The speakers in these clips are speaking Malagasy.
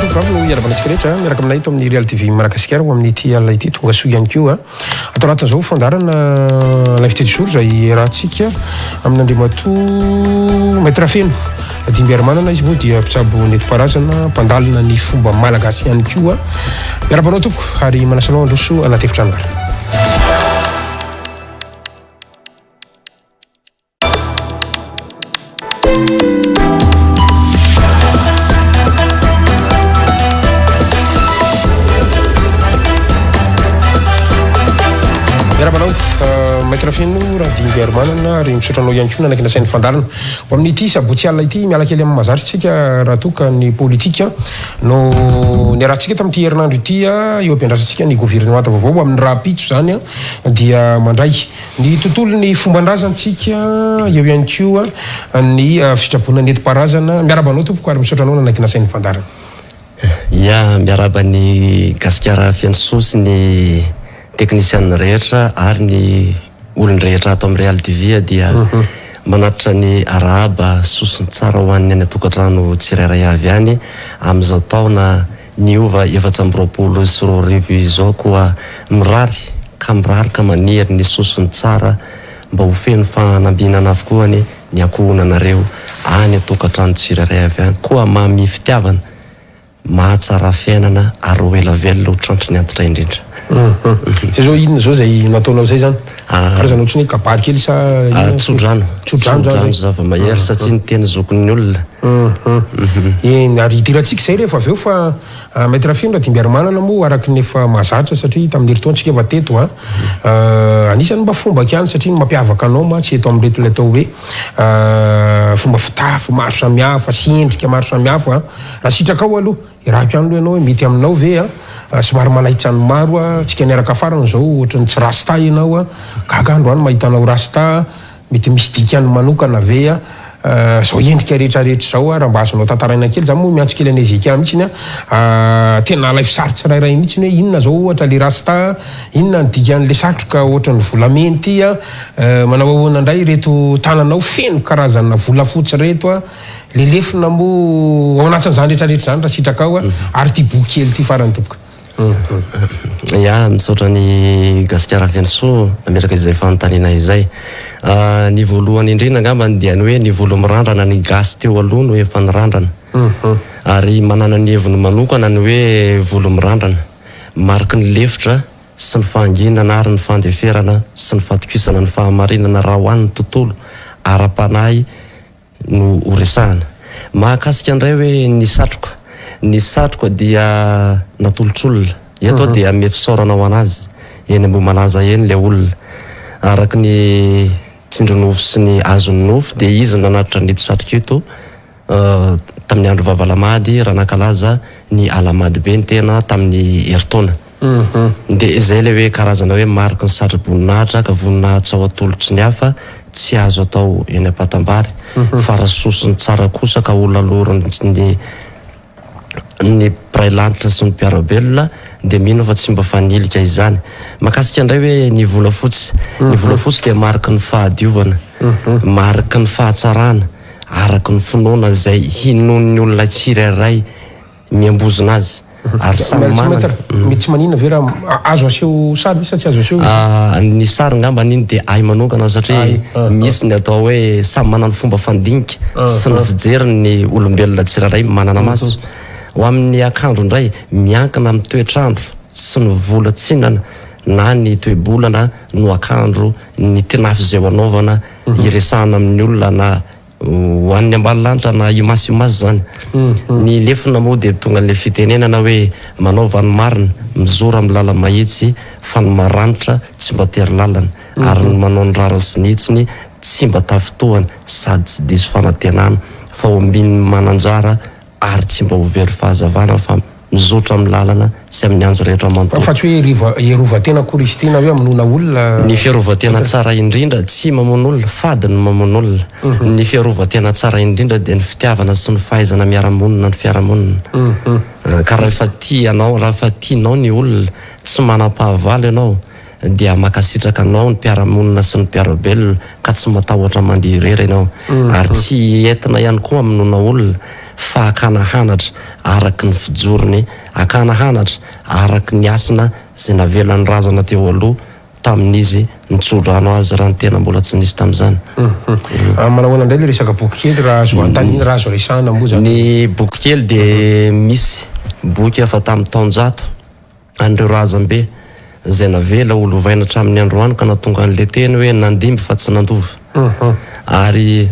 Tompoko no hiaravana antsika rehetra miaraka aminay eto amin'ny Real TV Madagasikara ho amin'ity alina ity. Tonga soa ihany koa ato anatin'izao fandaharana L'invité du jour izay iarahantsika amin'Andriamatoa Maître Feno Dimbiarimanana. Izy moa dia mpitsabo nentim-paharazana, mpandalina ny fomba malagasy ihany koa. Miarahaba anao tompoko ary manasa anao handroso anaty efitrano ary. Miarahaba anao Maître Feno Radimbiarimanana ary misaotra anao ihany koa nanakina sain'ny fandaharana. Ho amin'ity sabotsy alina ity, miala kely amin'ny mahazatra isika raha toa ka ny politika no niarahantsika tamin'ity herinandro ity eo am-piandrasantsika ny governemanta vaovao ho amin'ny rahampitso izany dia mandray ny tontolon'ny fomban-drazantsika, eo ihany koa ny fitsaboana nentim-paharazana. Miarahaba anao tompoko ary misaotra anao nanaiky nasain'ny fandaharana. Ya, miarahaba ny Gasikara feno soa sy ny teknisianina rehetra ary ny olon-drehetra ato amin'ny Real TV dia manatitra ny arahaba soa sy ny tsara ho an'ny any an-tokantrano tsirairay avy any amin'izao taona niova 2024 izao koa mirary ka mirary ka maniry ny soa sy ny tsara mba ho feno fanambinana avokoa anie ny ankohonanareo any an-tokantrano tsirairay avy any koa mamy fitiavana Mahatsara fiainana ary ho ela velona ho trantry ny antitra indrindra. Zay zao inona zao zay nataonao zay zany? Karazana ohatran'ny hoe kabary kely sa inona? Tsodrano. Tsodrano zany zay. Zava-mahery satria ny teny zokin'ny olona. Eny ary hidirantsika izay rehefa avy eo fa Maître Feno Radimbiarimanana moa araka ny efa mahazatra satria tamin'ny herintaona tsika efa teto an. Anisan'ny mba fombako ihany satria ny mampiavaka anao mantsy eto amin'ireto ilay atao hoe fomba fitafy maro samihafa sy endrika maro samihafa an. Raha sitrakao aloha, irahiko ihany aloha ianao hoe mety aminao ve a? Somary manaitra ny maro a, tsika niaraka farany izao ohatran'ny tsy rasta ianao a, gaga androany mahita anao rasta, mety misy dikany manokana ve a? Izao endrika rehetra rehetra izao a, raha mba azonao tantaraina kely, za moa miantso kely an'i Hezekia mihitsiny a, tena alaivo sary tsirairay mihitsiny hoe inona izao ohatra le rasta, inona ny dikan'le satroka ohatran'ny volamena ity a, manao ahoana indray ireto tananao feno karazana volafotsy ireto a. Le lefona moa ao anatin'izany rehetra rehetra izany raha sitrakao a, ary ity boky kely ity farany tompoko. Ya, misaotra an'i Gasikara Fenosoa nametraka izay fanontaniana izay. Ny voalohany indrindra angambany dia ny hoe ny volo mirandrana ny gasy teo aloha no efa nirandrana. Ary manana ny heviny manokana ny hoe volo mirandrana. Mariky ny lefitra sy ny fahanginana ary ny fandeferana sy ny fatokisana ny fahamarinana raha ho an'ny tontolo ara-panahy no ho resahana. Mahakasika indray hoe ny satroka. Ny satroka dia natolotr'olona. Eto aho dia hanome fisaorana ho an'azy. Eny Ambohimalaza eny ilay olona. Araka ny tsindrinofy sy ny azon'ny nofy dia izy no nanatitra an'ito satroka ito tamin'ny andro vavalamady raha nankalaza ny Alahamadibe ny tena tamin'ny herintaona. Dia izay ilay hoe karazana hoe mariky ny satroboninahitra ka voninahitra ao atolotry ny hafa tsy azo atao eny am-patambary fa raha sosony tsara kosa ka ho laloriny ny ny mpiray lanitra sy ny mpiara-belona dia mino aho fa tsy mba fanilika izany. Mahakasika indray hoe ny volafotsy. Ny volafotsy dia mariky ny fahadiovana, mariky ny fahatsarana araka ny finoana izay hinoan'ny olona tsirairay. miambozona azy ary samy manana. Mety tsy maninona ve raha azo aseho sary ve sa tsy azo aseho? Ny sary angamba iny dia ahy manokana satria misy ny atao hoe samy manana ny fomba fandinika sy ny fijeriny ny olombelona tsirairay manana maso. Ho amin'ny akanjo indray, miankina amin'ny toetr'andro sy ny vola tsinana na ny toe-bolana no akanjo, ny tinafy izay ho anaovana, hiresahana amin'ny olona na Ho an'ny ambany lanitra na imaso imaso izany. Ny lefona moa dia tonga an'ilay fitenenana hoe manaova ny marina, mizora amin'ny lala-mahitsy fa ny maranitra tsy mba tery lalana ary ny manao ny rariny sy ny hitsiny tsy mba tafintohana sady tsy diso fanantenana fa ombin'ny mananjara ary tsy mba ho very fahazavana fa mizotra amin'ny lalana sy amin'ny anjo rehetra manontolo. Fa tsy hoe heriva, hierovan-tena akory izy ity na hoe hamonoana olona. Ny fiarovan-tena tsara indrindra, tsy mamono olona, fady ny mamono olona. Ny fiarovan-tena tsara indrindra dia ny fitiavana sy ny fahaizana miara-monina ny fiarahamonina. Ka rahefa tia anao, rahefa tianao ny olona, tsy manam-pahavalo ianao, dia mankasitraka anao ny mpiara-monina sy ny mpiara-belona ka tsy matahotra mandeha irery ianao. Ary tsy entina ihany koa hamonoana olona. Fa hakana hanatra araka ny fijorony, hakana hanatra araka ny hasina izay navelan'ny razana teo aloha tamin'izy nitsodrano azy raha ny tena mbola tsy nisy tamin'izany. Manao ahoana indray ilay resaka boky kely raha azo anontaniana, raha azo resahana moa izany? Ny boky kely dia misy boky efa tamin'ny taonjato an'ireo razambe izay navela ho lovaina hatramin'ny androany ka nahatonga an'ilay teny hoe nandimby fa tsy nandova ary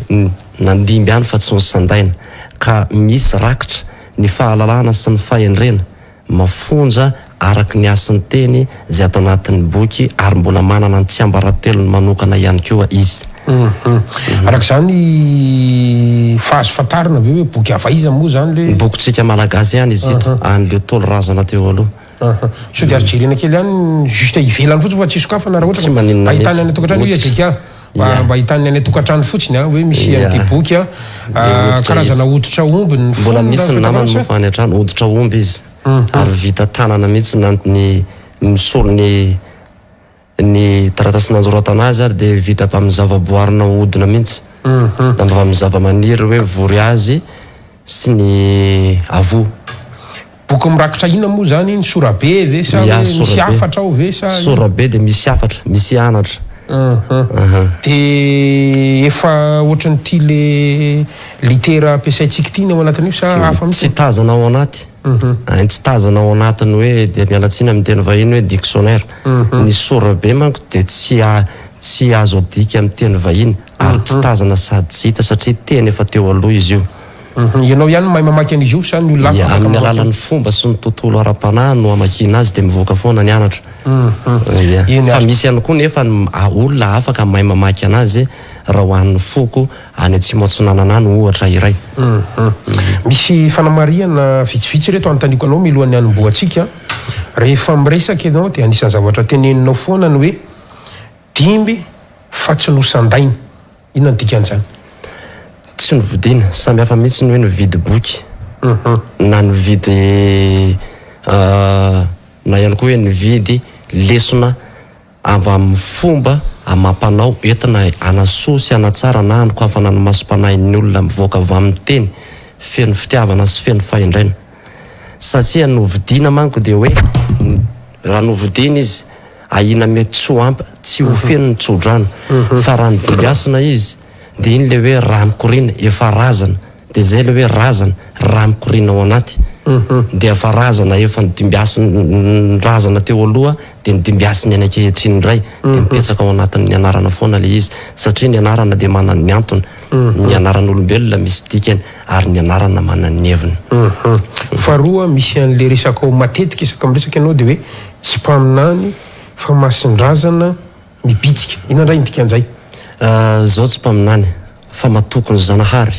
nandimby ihany fa tsy nosandaina ka misy rakitra ny fahalalana sy ny fahendrena mafonja araka ny hasin'ny teny izay ato anatin'ny boky ary mbola manana ny tsiambaratelony manokana ihany koa izy. Araka izany, fa azo fantarina ve hoe boky avy aiza moa izany le. Ny bokintsika malagasy ihany izy ito, an'ireo Ntaolo razana teo aloha. Sao dia azo jerena kely ihany, juste ivelany fotsiny fa tsy sokafana raha ohatra Tsy ka maninona ahitana mihitsy. any an-tokantrano io Hoditra. JK. Mba Ia. mba ahitana any an-tokantrano fotsiny an, hoe misy Ia. an'ity boky an, Dia hoditra karazana izy. hoditra omby ny Mbola fonony misy raha ny ny namany fahitako azy moa sa? fa any an-trano, hoditra omby izy ary vita tanana mihitsy na ny misolo ny Ny taratasy nanoratana azy ary dia vita avy amin'ny zavaboary nahodina mihitsy, na avy amin'ny zavamaniry hoe vory azy sy ny avoa. Boky mirakitra inona moa izany iny? Sorabe ve sa Ya, hoe misy sorabe. hafatra ao ve sa inona? Sorabe dia misy hafatra, misy anatra. Dia efa ohatran'ity le litera ampiasaintsika ity ny ao anatin'io sa hafa Tsy mihitsy? tazana ao anaty. Hay tsy tazana ao anatin'ny hoe, dia miala tsiny amin'ny teny vahiny hoe dictionnaire. Ny sorabe manko dia tsy tsy azo adika amin'ny teny vahiny ary tsy tazana sady tsy hita satria teny efa teo aloha izy io. Ianao ihany no mahay mamaky an'izy io sa ny olona hafa afaka Amin'ny mamaky? alalan'ny fomba sy ny tontolo ara-panahy no amakiana azy dia mivoaka foana ny anatra. Ia. Eny Fa ary. misy ihany koa nefa ny olona afaka mahay mamaky anazy raha ho an'ny foko any atsimo atsinanana any ohatra iray. Misy fanamarihana vitsivitsy ireto anontaniako anao milohan'ny hanombohantsika. Rehefa miresaka ianao dia anisan'ny zavatra teneninao foana ny hoe dimby fa tsy nosandaina. Inona no dikan'izany? Tsy novidiana. Samy hafa mihitsy ny hoe nividy boky na nividy na ihany koa hoe nividy lesona avy amin'ny fomba amam-panao entina hanasoa sy hanatsara na hanokafana ny masom-panahin'ny olona mivoaka avy amin'ny teny feno fitiavana sy feno fahendrena. Satria novidiana manko dia hoe raha novidiana izy ahiana mety tsy ho ampy, tsy ho feno ny tsodrano. Fa raha nodimbiasina izy dia iny ilay hoe rà mikoriana, efa razana. Dia izay ilay hoe razana, rà mikoriana ao anaty. Dia efa razana efa nodimbiasin'ny razana teo aloha dia nodimbiasiny any ankehitriny indray. Dia mipetsaka ao anatin'ny anarana foana ilay izy. Satria ny anarana dia manana ny antony. Ny anaran'olombelona misy dikany ary ny anarana manana ny heviny. Faharoa, misy an'ilay resakao matetika isaka miresaka ianao dia hoe tsy mpaminany fa masin-drazana mibitsika. Inona indray ny dikan'izay? Izaho tsy mpaminany fa matoky ny Zanahary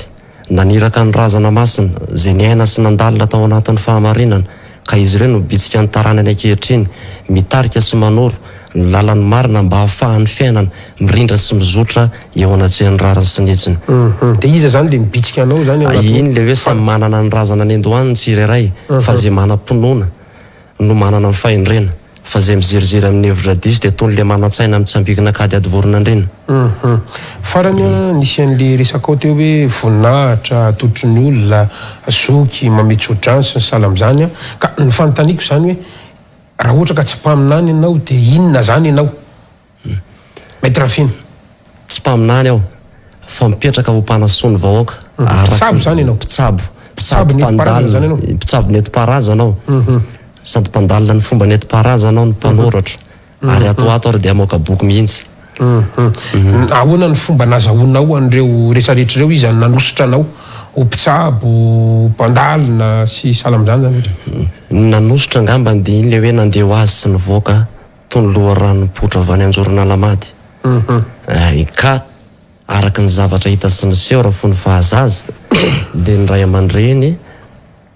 naniraka ny razana masina izay niaina sy nandalina tao anatin'ny fahamarinana ka izy ireo no bitsika ny taranany ankehitriny mitarika sy manoro ny lalan'ny marina mba hahafahan'ny fiainana mirindra sy mizotra eo anatrehan'ny rariny sy ny hitsiny. Dia iza izany ilay mibitsika anao izany ao anatin'ny. Iny ilay hoe samy manana ny razana nendohany ny tsirairay fa izay manam-pinoana no manana ny fahendrena fa izay miziriziry amin'ny hevitra diso dia toy ny le manan-tsaina mitsambikina kady ady voron'andriana. Farany an, nisy an'le resakao teo hoe voninahitra atolotry ny olona, zoky, mamehy tso-drano sy ny sahala amin'izany an, ka ny fanontaniako izany hoe raha ohatra ka tsy mpaminany ianao dia inona izany ianao? Maître Fino. Tsy mpaminany aho fa mipetraka ho mpanasoa ny vahoaka araka Mpitsabo izany ianao? Mpitsabo. Mpitsabo Sady nentim-paharazana izany mpandalina, ianao? mpitsabo nentim-paharazana aho. Sady mpandalina ny fomba nentim-paharazana aho no mpanoratra. Ary ato ho ato ary dia hamoaka boky mihitsy. Ahoana ny fomba nazahoanao an'ireo retraretra ireo? Iza no nanosotra anao ho mpitsabo, mpandalina sy sahala amin'izany izany ohatra? Ny nanosotra angambany dia iny ilay hoe nandeha ho azy sy nivoaka toy ny loharano nipoitra avy any Anjoron'Alahamady. Ka araka ny zavatra hita sy niseho raha fony fahazaza dia ny ray aman-dreny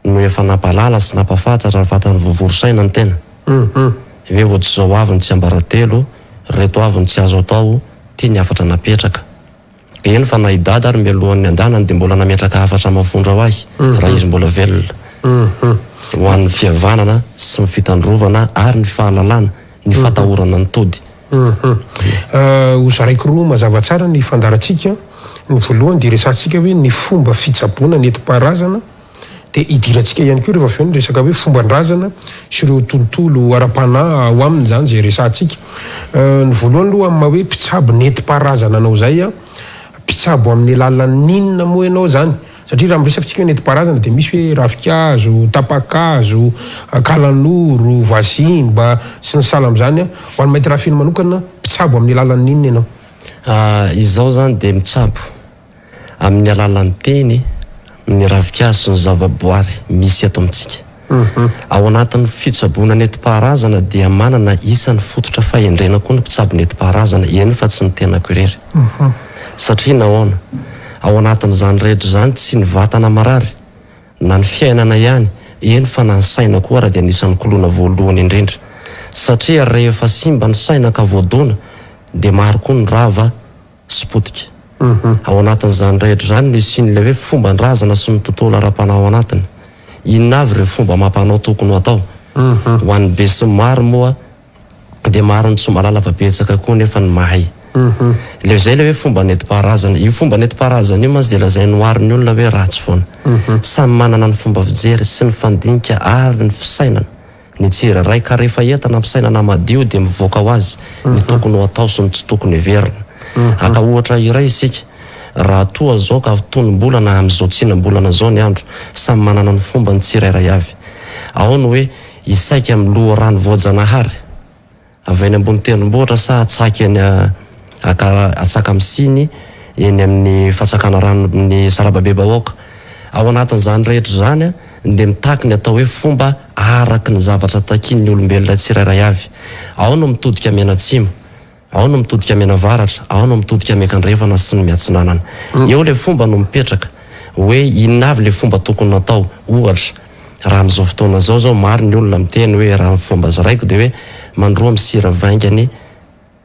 no efa nampahalala sy nampahafantatra raha vatany voavory saina ny tena hoe ohatr'izao avy ny tsiambaratelo, ireto avy ny tsy azo atao, ity ny hafatra napetraka. Eny fa na i Dada ary mialohan'ny handehanany dia mbola nametraka hafatra mafonja ho ahy raha izy mbola velona. Ho an'ny fihavanana sy ny fitandrovana ary ny fahalalana, ny fatahorana ny tody. Ho zaraiko roa mazava tsara ny fandaharantsika. Ny voalohany dia resahantsika hoe ny fomba fitsaboana nentim-paharazana. Dia hidirantsika ihany koa rehefa avy eo ny resaka hoe fomban-drazana sy ireo tontolo ara-panahy ao aminy izany izay resahantsika. Ny voalohany aloha amin'ny maha hoe mpitsabo nentim-paharazana anao izay, mpitsabo amin'ny alalan'ny inona moa ianao izany? Satria raha miresaka tsika hoe nentim-paharazana dia misy hoe ravinkazo, tapa-kazo, kalanoro, vazimba, sy ny sahala amin'izany. Ho an'i Maître Rafeno manokana, mpitsabo amin'ny alalan'ny inona ianao? Izaho izany dia mitsabo amin'ny alalan'ny teny, ny ravinkazo sy ny zavaboary misy eto amintsika. Ao anatin'ny fitsaboana nentim-paharazana dia manana isan'ny fototra fahendrena koa ny mpitsabo nentim-paharazana, eny fa tsy ny tenako irery. Satria nahoana? Ao anatin'izany rehetra izany tsy ny vatana marary, na ny fiainana ihany, eny fa na ny saina koa ara dia anisan'ny koloina voalohany indrindra. Satria rehefa simba ny saina ka voadona dia maro koa ny rava sy potika. Ao anatin'izany rehetra izany no hisian'ilay hoe fomban-drazana sy ny tontolo ara-panahy ao anatiny. Inona avy ireo fomba amam-panao tokony ho atao? Ho an'ny besinimaro moa dia maro ny tsy mahalala fa betsaka koa nefa ny mahay. Ilay izay ilay hoe fomba nentim-paharazana. Io fomba nentim-paharazana io mantsy dia lazain'ny oharin'ny olona hoe ratsy foana. Samy manana ny fomba fijery sy ny fandinika ary ny fisainana ny tsirairay ka rehefa entana am-pisainana madio dia mivoaka ho azy ny tokony ho atao sy ny tsy tokony heverina. Haka ohatra iray isika, raha toa izao ka tonom-bolana amin'izao tsinam-bolana izao ny andro, samy manana ny fombany tsirairay avy. Ao ny hoe Hisaika amin'ny loharano voajanahary avy any ambony tendrombohitra sa hatsaky eny hatsaka amin'ny siny eny amin'ny fatsakana ranon'ny sarababebahoaka. Ao anatin'izany rehetra izany dia mitaky ny atao hoe fomba araka ny zavatra takian'ny olombelona tsirairay avy. Ao no mitodika mianatsimo. Ao no mitodika mianavaratra, ao no mitodika miankandrefana sy ny miatsinanana. Eo ilay fomba no mipetraka hoe inona avy ilay fomba tokony natao. Ohatra, raha amin'izao fotoana izao izao maro ny olona miteny hoe raha ny fomba zaraiko dia hoe mandroa amin'ny sira vaingany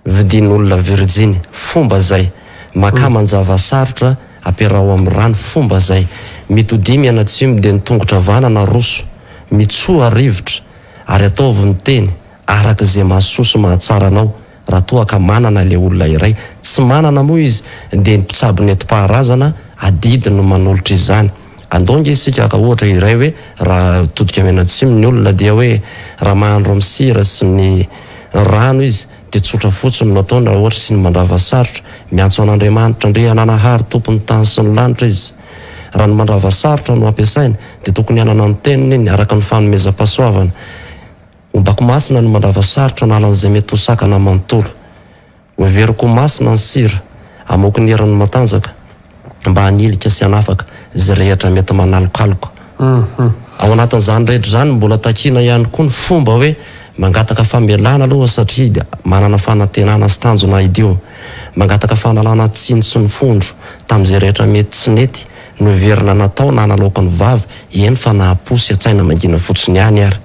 vidian'olona virjiny. Fomba izay. Makà manjava sarotra ampiaraho amin'ny rano. Fomba izay. Mitodia mianatsimo dia ny tongotra havanana aroso. Mitsoha rivotra ary ataovy ny teny. araka izay mahasoa sy mahatsara anao raha toa ka manana ilay olona iray. Tsy manana moa izy dia ny mpitsabo nentim-paharazana adidy no manolotra izany. Andao ange isika haka ohatra iray hoe raha todika mianatsimo ny olona dia hoe raha mahandro amin'ny sira sy ny rano izy dia tsotra fotsiny no ataony raha ohatra sy ny mandrava sarotra miantso an'Andriamanitra Andriananahary tompon'ny tany sy ny lanitra izy. Raha ny mandrava sarotra no ampiasainy dia tokony hanana ny teniny araka ny fanomezam-pahasoavana. Ombako masina ny mandrava sarotra hanala an'izay mety ho sakana manontolo. Hoheveriko ho masina ny sira, hamoky ny heriny matanjaka, mba hanilika sy hanafaka izay rehetra mety manalokaloka. Ao anatin'izany rehetra izany, mbola takiana ihany koa ny fomba hoe mangataka famelana aloha satria manana fanantenana sy tanjona hidio. Mangataka fanalana tsiny sy ny fondro tamin'izay rehetra mety tsy nety noheverina natao na naloaky ny vava, eny fa na am-po sy an-tsaina mangina fotsiny ihany ary.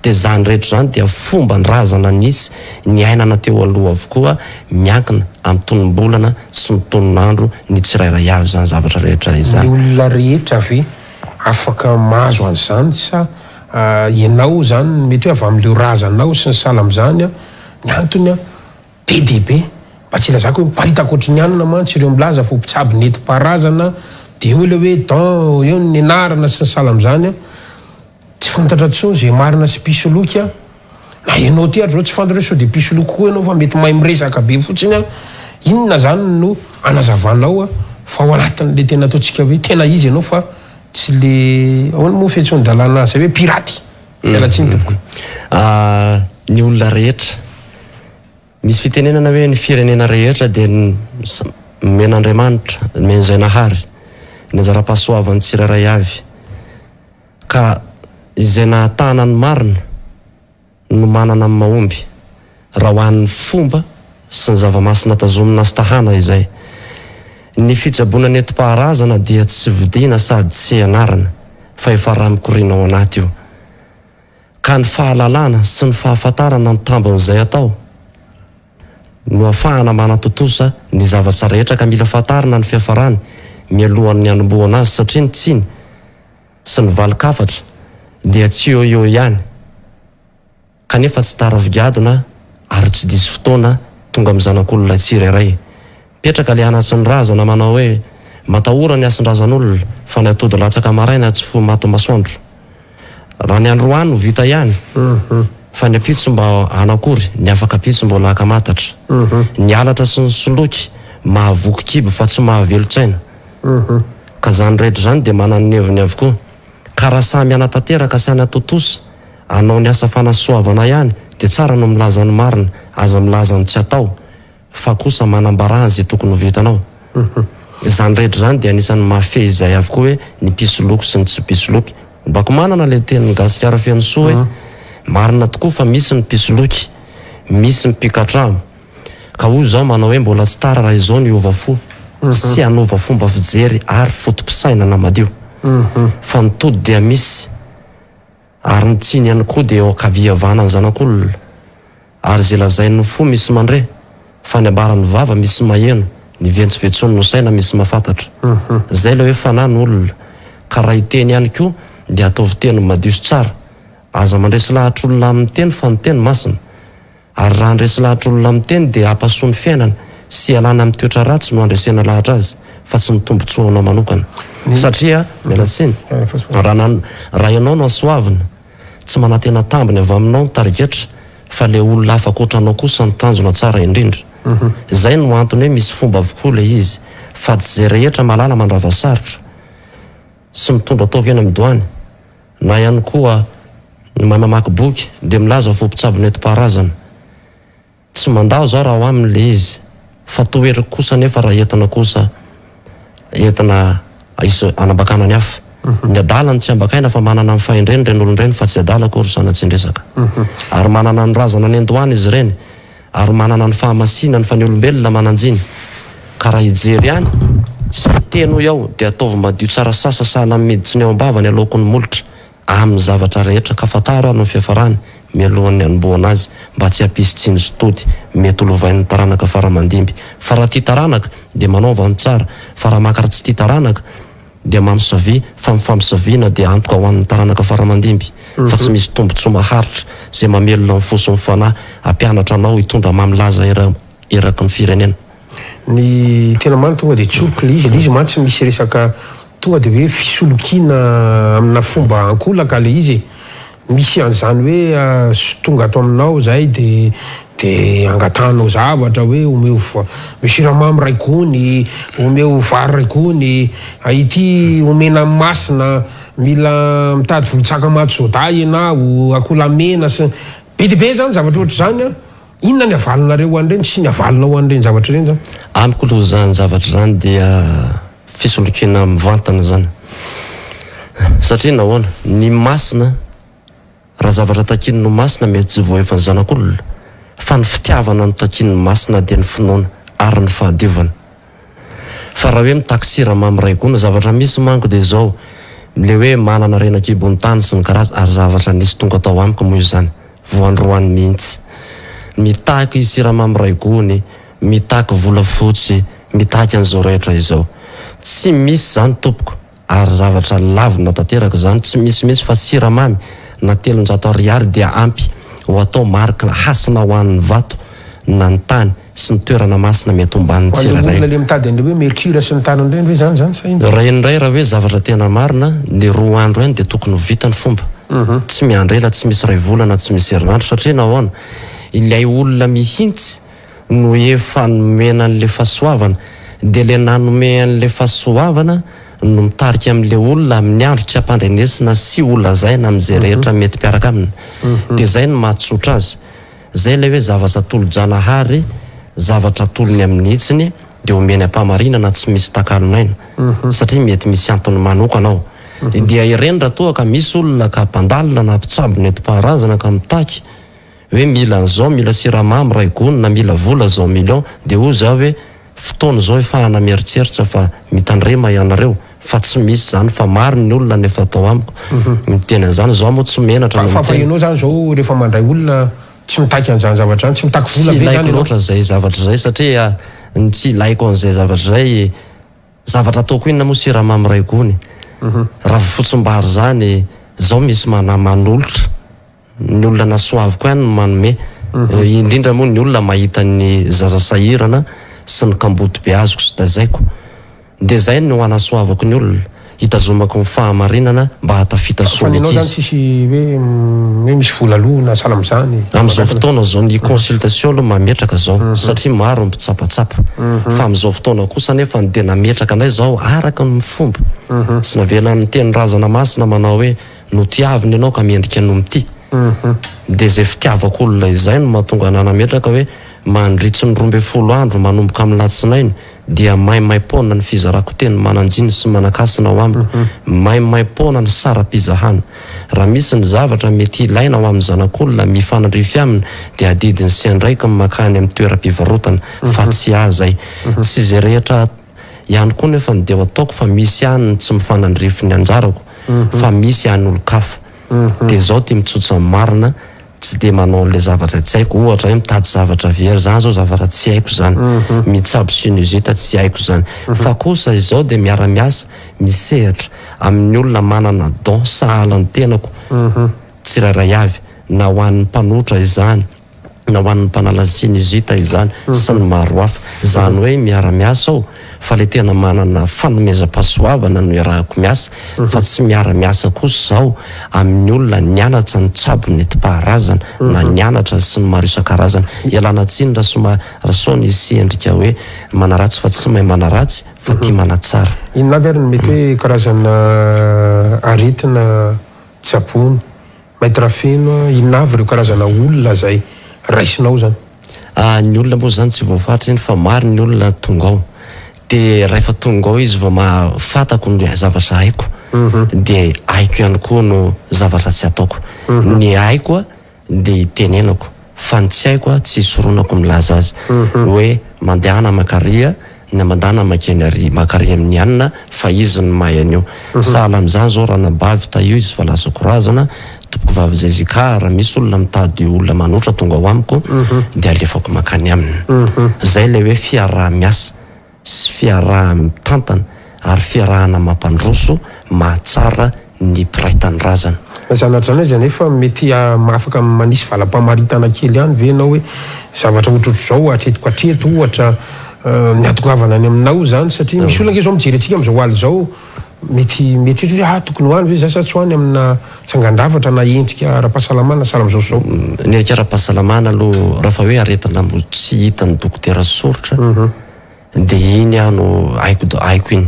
Dia izany rehetra izany dia fomban-drazana nisy niainana teo aloha avokoa, miankina amin'ny tonom-bolana sy ny tonon'andro ny tsirairay avy izany zavatra rehetra izany. Ny olona rehetra ve afaka mahazo an'izany sa ianao izany mety hoe avy amin'ireo razanao sy ny sahala amin'izany an, ny antony an, be dia be, mba tsy ilazako hoe miparitaka ohatry ny anona mantsy ireo milaza fa ho mpitsabo nentim-paharazana dia eo ilay hoe don, eo ny anarana sy ny sahala amin'izany an. Tsy fantatra intsony izay marina sy mpisoloky an! Na ianao ty ary zao tsy fantatra hoe sao dia mpisoloky koa ianao fa mety mahay miresaka be fotsiny an! Inona zany no anazavanao an fa ao anatin'le tena ataontsika hoe tena izy ianao fa tsy le ahoana moa fiantsoan-dalàna azy zay hoe piraty? Miala tsiny tompoko. Ny olona rehetra. Misy fitenenana hoe ny firenena rehetra dia nomen'Andriamanitra, nomen'izay Nahary, ny anjara-pahasoavan'ny tsirairay avy. Ka izay nahatana ny marina no manana ny mahomby, raha ho an'ny fomba sy ny zava-masina tazomina sy tahana izay. Ny fitsaboana nentim-paharazana dia tsy vidiana sady tsy ianarana fa efa rà mikoriana ao anaty io. Ka ny fahalalana sy ny fahafantarana ny tambin'izay atao no afahana manatontosa ny zavatra rehetra ka mila fantarina ny fiafarany mialohan'ny hanombohana azy satria ny tsiny sy ny valin-kafatra dia tsy eo eo ihany kanefa tsy tara figadona ary tsy diso fotoana tonga amin'ny zanak'olona tsirairay. Mipetraka le anatsin'ny razana manao hoe, Matahora ny hasindrazan'olona fa ny atody latsaka maraina tsy foy maty masoandro. Raha ny androany no vita ihany fa ny ampitso mba hanakory, ny afak'ampitso mbola ankamatatra. Ny halatra sy ny soloky mahavoky kibo fa tsy mahavelon-tsaina. Ka izany rehetra izany dia manana ny heviny avokoa. Ka raha samy hanatanteraka sy hanatontosa hanao ny asa fanasoavana ihany dia tsara no milaza ny marina, aza milaza ny tsy atao. fa kosa manambarà izay tokony ho vitanao. Izany rehetra izany dia anisan'ny mahafehy izay avokoa hoe ny mpisoloky sy ny tsy mpisoloky. Ombako manana ilay tenin'i Gasikara Fenosoa hoe marina tokoa fa misy ny mpisoloky, misy ny mpikatramo. Ka hoy izaho manao hoe mbola tsy tara raha izao ny hiova fo sy hanova fomba fijery ary foto-pisainana madio. Fa ny tody dia misy. Ary ny tsiny ihany koa dia eo ankavia havanan'ny zanak'olona. Ary izay lazain'ny fo misy mandre, fa ny ambaran'ny vava misy maheno, ny ventsovetson'ny saina misy mahafantatra. Izay ilay hoe fanahy no olona. Ka raha hiteny ihany koa dia ataovy teny madio sy tsara. Aza mandresy lahatra olona amin'ny teny fa ny teny masina. Ary raha handresy lahatra olona amin'ny teny dia hampasoa ny fiainana sy hialana amin'ny toetra ratsy no handresena lahatra azy fa tsy ny tombotsoanao manokana. Satria, miala tsiny, raha nan, raha ianao no hasoavina, tsy manantena tambiny avy aminao ny tarigetra fa ilay olona hafa ankoatra anao kosa no tanjona tsara indrindra. Izay no antony hoe misy fomba avokoa ilay izy fa tsy izay rehetra mahalala mandrava sarotra sy mitondra toaka eny amin'ny doany. Na ihany koa ny mahay mamaky boky dia milaza fa ho mpitsabo nentim-paharazana. Tsy mandà zaho raha ao aminy le izy fa toheriko kosa anefa raha entina kosa entina hanambakana ny hafa. Ny adala no tsy ambakaina fa manana ny fahendreny ireny olona ireny fa tsy adala akory sanatsindresaka. Ary manana ny razana nendohany izy ireny. Ary manana ny fahamasinany fa ny olombelona manan-jiny. Ka raha hijery ihany sy hiteny hoy aho dia ataovy madio tsara sasa sahala amin'ny miditsy ny ao am-bava ny aloaky ny molotra amin'ny zavatra rehetra ka fantaro ary ny fiafarany mialohan'ny hanombohana azy mba tsy hampisy tsiny sy tody mety ho lovain'ny taranaka fara aman-dimby fa raha tia taranaka dia manaova ny tsara fa raha maka tsy tia taranaka dia mampisavia fa ny fampisaviana dia antoka ho an'ny taranaka faramandimby fa tsy misy tombotsoa maharitra izay mamelona ny fo sy ny fanahy hampianatra anao hitondra mamy laza eraky ny firenena. Ny tena marina tonga dia tsoriko ilay izy, ilay izy mantsy misy resaka tonga dia hoe fisolokiana amina fomba ankolaka ilay izy e. Misy an'izany hoe tonga ato aminao izay dia dia angatahanao zavatra hoe omeo siramamy iray gony, omeo vary iray gony, ity omena masina, mila mitady volon-tsakamaty soda ianao, akola mena sy be dia be izany zavatra ohatr'izany an! Inona ny avalinareo an'ireny sy ny avalinao an'ireny zavatra ireny izany? Amiko aloha izany zavatra izany dia fisolokiana mivantana izany. Satria nahoana? Ny masina, raha zavatra takiany no masina mety tsy voaefan'ny zanak'olona, fa ny fitiavana no takian'ny masina dia ny finoana ary ny fahadiovana. Fa raha hoe mitaky siramamy iray gony, zavatra misy manko dia izao, le hoe manana harena an-kibon'ny tany sy ny karazany, ary zavatra nisy tonga tao amiko moa izany, voandroany mihitsy. Mitaky siramamy iray gony, mitaky volafotsy, mitaky an'izao rehetra izao. Tsy misy izany tompoko, ary zavatra lavina tanteraka izany, tsy misy mihitsy fa siramamy na 300 ariary dia ampy ho atao mariky hasina ho an'ny vato na ny tany sy ny toerana masina mety homban'ny Ho an'ilay tsirairay. olona le mitady an'ilay hoe mercure sy ny tariny ireny ve izany izany sa inona? Raha indray raha hoe zavatra tena marina, ny roa andro ihany dia tokony ho vita ny fomba. Tsy miandry ela, tsy misy iray volana, tsy misy herinandro satria nahoana? Ilay olona mihitsy no efa nomena an'ilay fahasoavana dia ilay nanome an'ilay fahasoavana no mitarika amin'ilay olona amin'ny andro tsy ampandrenesina sy ho lazaina amin'izay rehetra mety mpiaraka aminy dia izay no mahatsotra azy izay ilay hoe zavatra atolo-janahary zavatra atolony amin'ny hitsiny dia omeny am-pahamarinana tsy misy takalon'aina satria mety misy antony manokana ao dia ireny raha toa ka misy olona ka mpandalina na mpitsabo nentim-paharazana ka mitaky hoe mila an'izao, mila siramamy ray gony na mila vola zao million dia hoy za hoe fotoana izao efahana mieritseritra fa mitandrema ianareo fa tsy misy zany fa maro ny olona no efa tao amiko miteny an'izany, zaho moa tsy menatra no Fa fa miteny. ianao zany zao rehefa mandray olona tsy mitaky an'izany zavatra izany, tsy mitaky Tsy vola ve ilaiko zany ianao? loatra izay zavatra izay satria ny tsy ilaiko an'izay zavatra izay zavatra ataoko inona moa siramamy ray gony, ravifotsim-bary zany zao misy mana manolotra. Ny olona nasoaviko ihany no manome, indrindra moa ny olona mahita ny zaza sahirana sy ny kamboty be azoko sy tazaiko. Dia zay no hanasoavako ny olona, hitazomako ny fahamarinana mba hahatafita soa Fa ny ny anao zany ankizy. tsisy hoe hoe misy vola aloha na sahala amin'izany? Amin'izao fotoana izao ny consultation aloha mametraka zao satria maro ny mpitsapatsapa fa amin'izao fotoana kosa anefa dia nametraka indray zao araka ny fomba sy navelan'ny tenin-drazana masina manao hoe notiavina ianao ka mendrika no mitia dia izay fitiavako olona izay no mahatonga anah nametraka hoe mandritsy ny 12 andro manomboka amin'ny latsinainy dia maimaim-poana ny fizarako teny manan-jiny sy manan-kasina ao amiko, maimaim-poana ny saram-pizahana. Raha misy ny zavatra mety ilaina ho amin'ny zanak'olona mifanandrify aminy dia adidiny sy andraikiny makany amin'ny toeram-pivarotana fa tsy ahy izay. Tsy izay rehetra ihany koa nefa no dia ho ataoko fa misy ihany ny tsy mifanandrify ny anjarako fa misy ihany olon-kafa. Dia izao ity mitsotsa ny marina, tsy dia manao an'ilay zavatra tsy haiko, ohatra hoe mitady zavatra very, zany zao zavatra tsy haiko zany, mitsabo sinusite tsy haiko zany, fa kosa izao dia miara-miasa, misehatra amin'ny olona manana don sahala ny tenako tsirairay avy, na ho an'ny mpanotra izany, na ho an'ny mpanala sinusite izany, sy ny maro hafa, zany hoe miara-miasa aho fa le tena manana fanomezam-pahasoavana no iarahako miasa fa tsy miara-miasa kosa izaho amin'ny olona nianatra nitsabo nentim-paharazana na nianatra sy ny maro isan-karazany. Ialana tsiny raha soma raha sao nisy endrika hoe manaratsy fa tsy mahay manaratsy fa tia manatsara. Inona avy ary no mety hoe karazana aretina tsaboina? Maître Feno a, inona avy ireo karazana olona izay raisinao izany? Ah, ny olona moa izany tsy voafaritra iny fa maro ny olona tonga ao. Dia rahefa tonga ao izy vao maha fantako ny zavatra haiko. Dia haiko ihany koa no zavatra tsy ataoko. Ny haiko dia itenenako fa ny tsy haiko tsy isoronako milaza azy. Hoe mandehana mankaria ny mandana makeny ary makary amin'ny anona fa izy no mahay an'io. Sahala amin'izany izao ranabavy tahio izy fa lasa korazana, tompokovavy Jessica, raha misy olona mitady olona manotra tonga ao amiko dia alefako mankany aminy. Izay ilay hoe fiaraha-miasa sy fiaraha-mitantana ary fiarahana mampandroso mahatsara ny mpiray tanindrazana. Zana-drano izy anefa mety afaka manisy valam-pamaritana kely ihany ve ianao hoe zavatra ohatrohatr'izao hatreto hatreto ohatra ny hatongavana any aminao izany satria misy olona ange izao mijery antsika amin'izao alina izao mety mieritreritra hoe ah tokony ho any ve za sa tsy ho any amina tsangan-javatra na endrika ara-pahasalamana sahala amin'izao sy izao. Ny endrika ara-pahasalamana aloha raha fa hoe aretina mbo tsy hitan'ny dokotera soritra Dia iny aho no haiko haiko iny.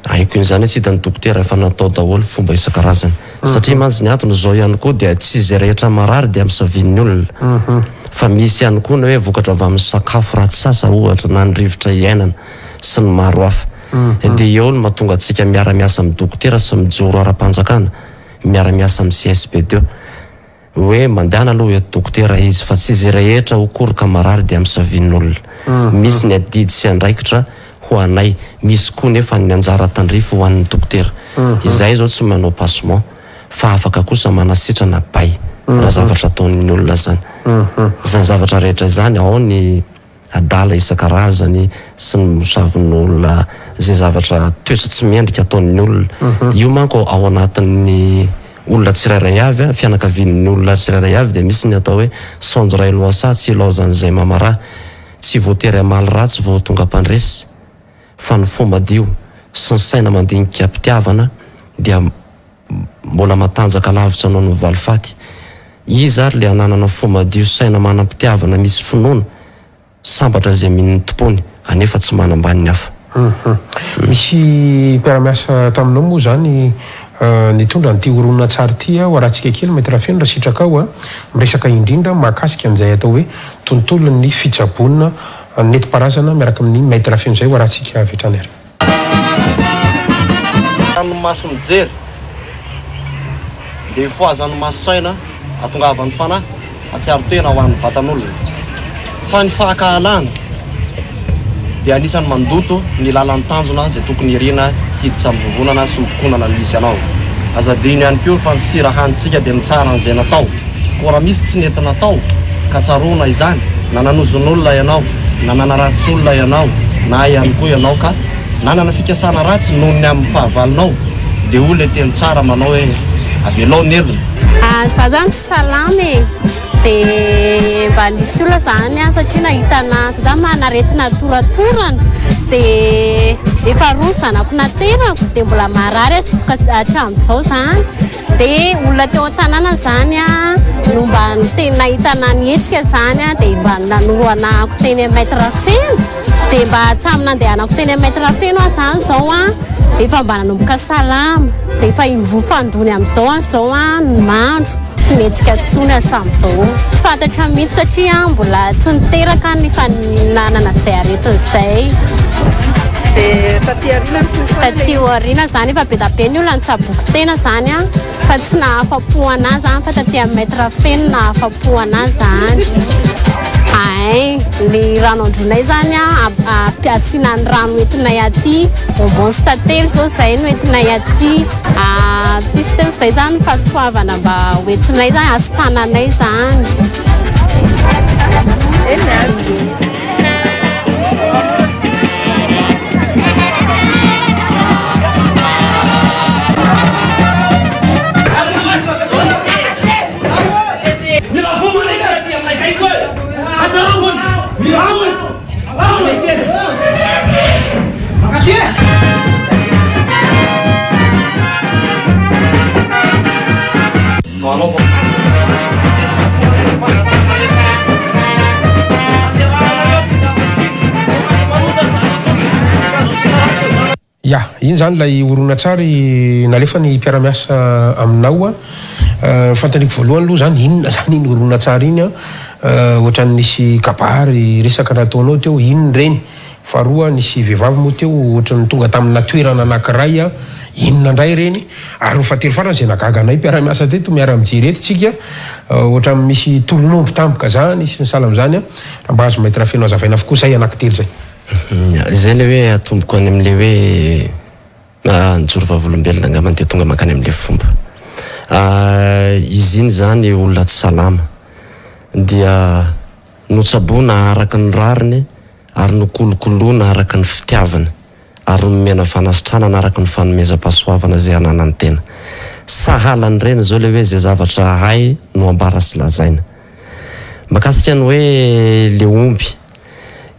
Haiko iny izany hoe tsy hitan'ny dokotera efa natao daholo fomba isan-karazany. Satria mantsy ny antony izao ihany koa dia tsy izay rehetra marary dia ampisavian'ny olona. Fa misy ihany koa ny hoe vokatra avy amin'ny sakafo ratsy sasa ohatra na ny rivotra iainana sy ny maro hafa. Dia eo no mahatonga antsika miara-miasa amin'ny dokotera sy mijoro ara-panjakana, miara-miasa amin'ny CSB deux. Hoe mandehana aloha eto dokotera izy fa tsy izay rehetra ho koroka marary dia amsavian'olona. Misy ny adidy sy andraikitra ho anay, misy koa nefa ny anjara tandrify ho an'ny dokotera. Izahay izao tsy manao passement fa afaka kosa manasitrana bay raha zavatra ataon'ny olona izany. Izany zavatra rehetra izany ao ny. adala isan-karazany sy ny mosavin'olona izay zavatra toetra tsy mendrika ataon'ny olona. Io manko ao anatin'ny olona tsirairay avy, fianakavian'ny olona tsirairay avy dia misy ny atao hoe saonjo iray lohasaha tsy ilaozan'izay mamaraha. Tsy voatery hamaly ratsy vao tonga mpandresy fa ny fo madio sy ny saina mandinika am-pitiavana dia mbola matanjaka lavitra noho ny valifaty. Iza ary le ananana fo madio saina manam-pitiavana misy finoana? Sambatra izay mino ny tompony anefa tsy manambany ny hafa. Hum. Misy mpiara-miasa taminao moa izany nitondra an'ity horonantsary ity aho, arahantsika kely Maître Feno raha sitrakao a, miresaka indrindra mahakasika an'izay atao hoe tontolon'ny fitsaboana nentim-paharazana miaraka amin'ny Maître Feno izay ho arahantsika avy hatrany ary. Ny maso mijery dia hifohazan'ny maso saina hahatongavan'ny fanahy hahatsiaro tena ho an'ny vatan'olona. Fa ny fankahalana dia anisan'ny mandoto ny lalan'ny tanjona izay tokony irina hiditra amin'ny vovonana sy ny tokonana misy anao. Aza adino ihany koa fa ny sira hanintsika dia mitsara an'izay natao. Koa raha misy tsy nety natao ka tsaroana izany, na nanozon'olona ianao, na nanaratsy olona ianao, na ihany koa ianao ka nanana fikasana ratsy noho ny amin'ny fahavalonao, dia hoy ilay teny tsara manao hoe, Avelao ny helony. Za zany tsy salama e, de mba nisy olona zany an satria nahita ana, za zany manana aretina toratorana de. Efa roa ny zanako naterako dia mbola marary aho jusqu'à hatramin'izao izany. Dia olona teo an-tanàna izany no mba niteny nahita anah nihetsika izany dia mba nanoro anah teny amin'ny Maître Feno. Dia mba hatramin'ny nandehanako teny amin'ny Maître Feno aho izany izao efa mba nanomboka salama. Dia efa indroa fanindroany amin'izao aho izao no mandro. Tsy nihetsika intsony hatramin'izao. Tsy fantatra mihitsy satria mbola tsy niteraka aho no efa nanana izay aretina izay. Dia taty aoriana ny fofona ilay Taty aoriana izany efa be dia be ny olona nitsaboako tena izany an, fa tsy nahafa-po an'ahy izany fa taty amin'ny Maître Feno nahafa-po an'ahy izany. Hay, ny rano androinay izany an, asiana ny rano entinay aty, bonbon sy tantely izao izay no entinay aty. Tsisy teo izay izany fahasoavana mba hoentinay izany, azo tananay izany. Eny ary. Ya, iny izany ilay horonantsary nalefan'ny mpiara-miasa aminao. Ny fanontaniako voalohany aloha izany, inona izany iny horonantsary iny an? Ohatran'ny nisy kabary, resaka nataonao teo, inona ireny? Faharoa, nisy vehivavy moa teo ohatran'ny tonga tamina toerana anankiray, inona indray ireny? Ary ny fahatelo farany izay nahagaga anay mpiara-miasa teto, miara-mijery eto tsika, ohatran'ny misy tolon'omby tampoka izany sy ny sahala amin'izany, raha mba azo Maître Feno hazavaina avokoa izay anankitelo izay. Izay ilay hoe atomboko any amin'ilay hoe nijoro vavolombelona angambany dia tonga mankany amin'ilay fomba. Izy iny izany olona tsy salama dia notsaboina araka ny rariny ary nokolokoloina araka ny fitiavana ary nomena fanasitranana araka ny fanomezam-pahasoavana izay ananan'ny tena. Sahala an'ireny izao ilay hoe izay zavatra hay no ambara sy lazaina. Mahakasika ny hoe le omby,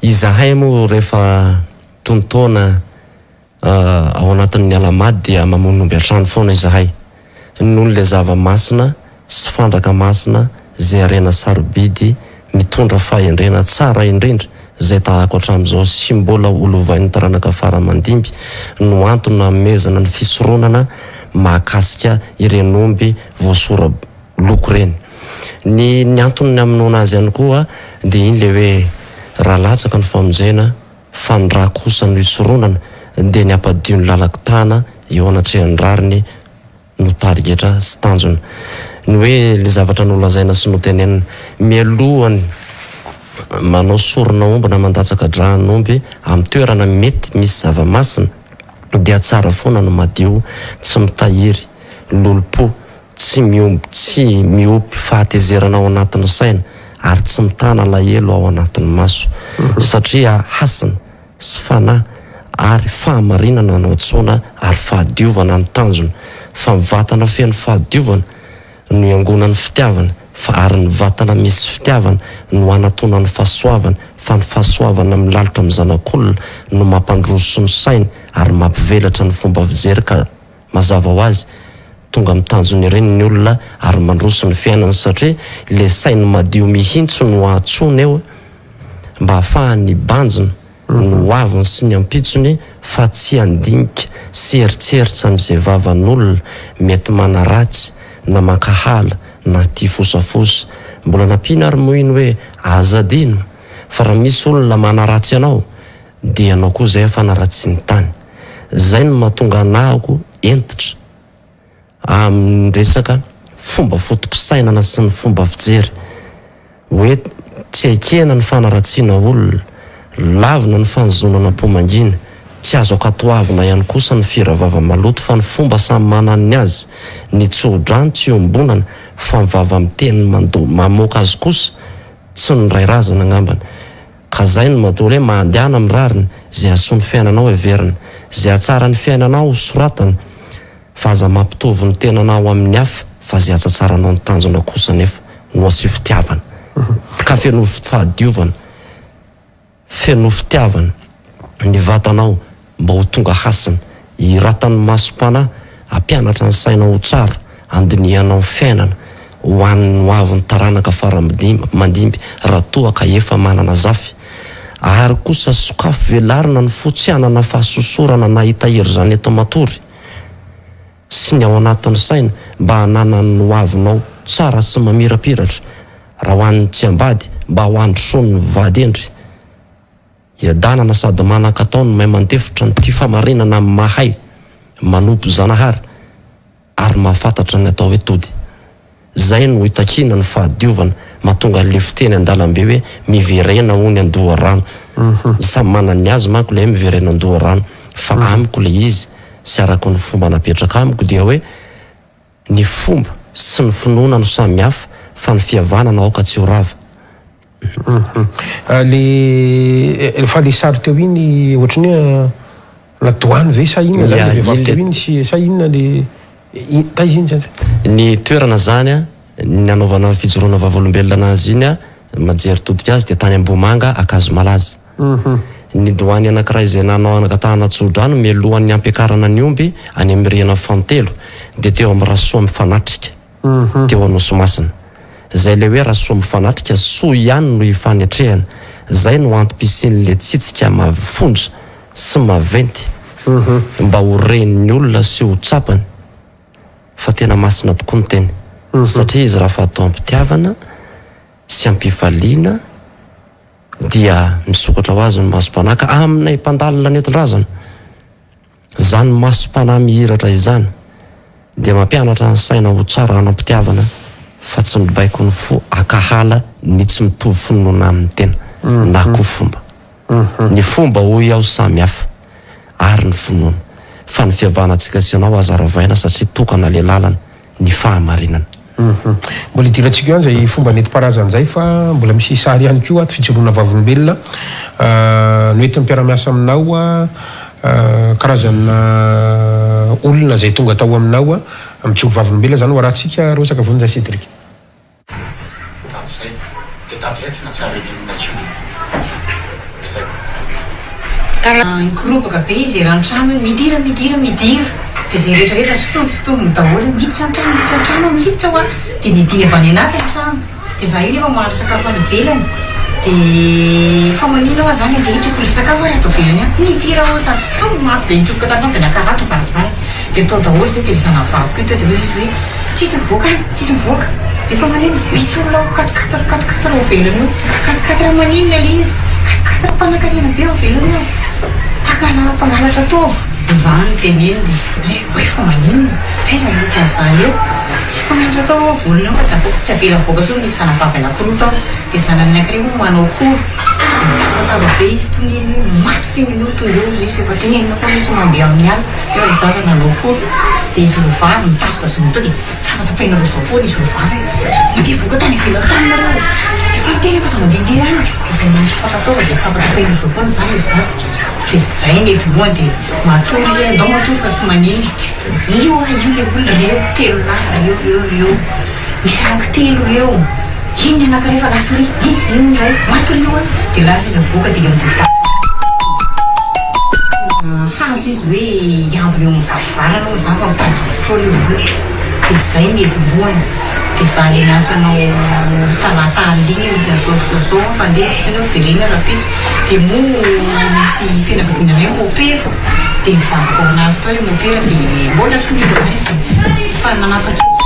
izahay moa rehefa tontaona Ao anatin'ny Alahamady dia mamono omby hatrany foana izahay, noho ilay zava-masina sy fandraka masina izay harena sarobidy mitondra fahendrena tsara indrindra izay tahako hatramin'izao sy mbola ho lovain'ny taranaka fara aman-dimby no antony nanomezana ny fisoronana mahakasika ireny omby voasora-loko ireny. Ny ny antony namonoana azy ihany koa dia iny ilay hoe raha latsaka ny famonjena, fa ny ra kosa no isoronana dia ny hampadio ny lalan-kitana eo anatrehan'ny rariny no tarigetra sy tanjona. Ny hoe le zavatra nolazaina sy notenenina mialohan'ny manao sorona omby na mandatsaka dran'omby amin'ny toerana mety misy zava-masina dia tsara foana ny madio tsy mitahiry lolompo tsy miomby tsy miopy fahatezerana ao anatin'ny saina ary tsy mitana alahelo ao anatin'ny maso satria hasina sy fanahy ary fahamarinana no antsoina ary fahadiovana no tanjona fa ny vatana feno fahadiovana no iangonan'ny fitiavana fa ary ny vatana misy fitiavana no anatonan'ny fahasoavana fa ny fahasoavana milalotra amin'ny zanak'olona no mampandroso ny sainy ary mampivelatra ny fomba fijery ka Mazava ho azy, tonga amin'ny tanjony ireny ny olona ary mandroso ny fiainany satria ilay sainy madio mihitsy no antsoiny eo mba hahafahany hibanjina ny ho aviny sy ny ampitsony fa tsy handinika sy hieritseritra amin'izay vavan'olona mety manaratsy na mankahala na tia fosafosa. Mbola nampiana ary moa iny hoe aza adino fa raha misy olona manaratsy anao dia ianao koa izay efa naratsian'ny tany. Izay no mahatonga anahako hentitra amin'ny resaka fomba foto-pisainana sy ny fomba fijery hoe tsy ekena ny fanaratsiana olona, lavina ny fanozonana am-po mangina, tsy azo ankatoavina ihany kosa ny firavava maloto fa ny fomba samy manana ny azy, ny tsodrano tsy iombonana fa ny vava miteny mandoa mamoaka azy kosa tsy ny ray razana angambany. Ka zay no mahatonga hoe mandehana amin'ny rariny, zay hahasoa ny fiainanao heverina, zay hahatsara ny fiainanao soratana, fa aza mampitovy ny tenanao amin'ny hafa fa zay hatsatsaranao ny tanjona kosa anefa no asio fitiavana. Ka fenoy fahadiovana, fenoy fitiavana ny vatanao. mba ho tonga hasina, hiratan'ny masom-panahy, hampianatra ny saina ho tsara, handinihanao ny fiainana, ho an'ny ho avin'ny taranaka fara mandimby raha toa ka efa manana zafy. Ary kosa sokafy velarina ny fo tsy hanana fahasosorana na hitahiry izany eto matory sy ny ao anatin'ny saina mba hananany ny ho avinao tsara sy mamirapiratra raha ho an'ny tsy ambady mba ho androsoan'ny vady hendry Iadanana sady manan-katao ny mahay mandefitra ny tia famarinana mahay manompo Zanahary ary mahafantatra ny atao hoe tody. Zay no itakiana ny fahadiovana mahatonga an'le fiteny an-dalambe hoe miverena hono an-doharano. Samy manana ny azy manko le hoe miverena an-doharano fa amiko le izy sy araka ny fomba napetraka amiko dia hoe ny fomba sy ny finoana no samy hafa fa ny fihavanana aoka tsy ho rava. Le fa le sary teo iny ohatran'ny hoe la douane ve sa inona zany le vehivavy teo iny sy sa inona le taiza iny zany? Ny toerana zany an, ny nanaovana ny fijoroana vavolombelona anazy iny an, majery todika azy dia tany Ambohimanga Ankazomalaza. Ny douane anankiray izay nanao angatahana tsodrano mialohan'ny hampiakarana ny omby any amin'ny rihana fantelo dia teo amin'ny Rasoa mifanatrika. teo Anosimasina. Zay ilay hoe Rasoa mifanatrika, soa ihany no ifanetrehana. Zay no antom-pisian'ilay tsitsika mafonja sy maventy mba ho ren'ny olona sy ho tsapany fa tena masina tokoa ny teny. Satria izy raha fa atao am-pitiavana sy am-pifaliana dia misokatra ho azy ny masom-panahy ka aminay mpandalina nentin-drazana. Izany masom-panahy mihiratra izany dia mampianatra ny saina ho tsara hanam-pitiavana fa tsy mibaiko ny fo hankahala ny tsy mitovy finoana amin'ny tena na koa fomba. Ny fomba hoy aho samy hafa ary ny finoana fa ny fihavanantsika sy ianao aza ravaina satria tokana le lalana ny fahamarinana. Mbola hidirantsika eo ihany izay fomba nentim-paharazana izay fa mbola misy sary ihany koa ato fijoroana vavolombelona noentin'ny mpiara-miasa aminao karazana olona izay tonga tao aminao mijoro vavolombelona izany ho arahantsika Rosaka Vonjy Cédric. Tamin'izay dia tamin'izay tsy nahatsiaro inon'inona intsony. Izay. Nikoropaka be izy eran'ny trano hoe midira, midira, midira. Dia izay rehetra rehetra sintonintoniny daholo hoe miditra an-trano, miditra an-trano, miditra hoa. Dia nidiny avy any anaty ny trano. Dia izahay nefa mahandro sakafo any ivelany. Dia fa maninona hoa izany andeha hitroko ilay sakafo ary ato ivelany any. Midira hoa sady sintominy mafy be nitsofoka tamin'ny trano dia naka ratsy ny varavarana. Dia tao daholo izay dia ilay zanavaviko io teo dia hoy izy hoe tsisy mivoaka any, tsisy mivoaka. Dia fa maninona? Misy olona ao quatre quatre quatre quatre ao ivelany eo. Quatre quatre maninona ilay izy? Quatre quatre mpanankarena be ao ivelany eo. Mpaka mpangalatra taova. Izany no teneniny. Hoe hoe fa maninona? Aiza no misy an'izany eo? Misy mpangalatra taova ao volony ao fa tsy avoaka, tsy avela mivoaka intsony misy zanavavy anankiroa tao. Dia zanany anankiray moa manao cours. Dia mitabataba be izy toneny hoe maty toneny io tonga eo izy fa efa tenenina foana hoe tsy mandeha amin'ny alina. Nefa ny zaza nanao cours. Dia izy roa vavy mitazotazomina tao dia Tapatapahinareo zao foana izy roa vavy e! Mandeha voka tany ivelany tany nareo e! Efa niteny aho fa aza mandehandeha any e! Izay manisy fatatao dia tapatapahinareo zao foana izany izy vavy. Dia izay ny voalohany dia matory izy hoe andao matory fa tsy manino. Io ah io ilay olona reo telo lahy reo reo reo. Misy anankitelo reo. Iny ny anankiray fa lasa ry, iny iny ny iray. Matoria hoa. Dia lasa izy mivoaka dia ilay mivory Hazo izy hoe hiambina eo amin'ny varavarana hono zany fa mitady hiditra ao ilay olona. Dia izay ny hedim-boany. Dia za ilay niantso anao talata alina iny izy an'izao sy izao izao fa andeha hiditra anie hoverena rahampitso. Dia moa nisy fianakaviana anay mopera dia nivavaka ho an'azy tao ilay mopera dia mbola tsy niditra izy fa nanapa-kevitra.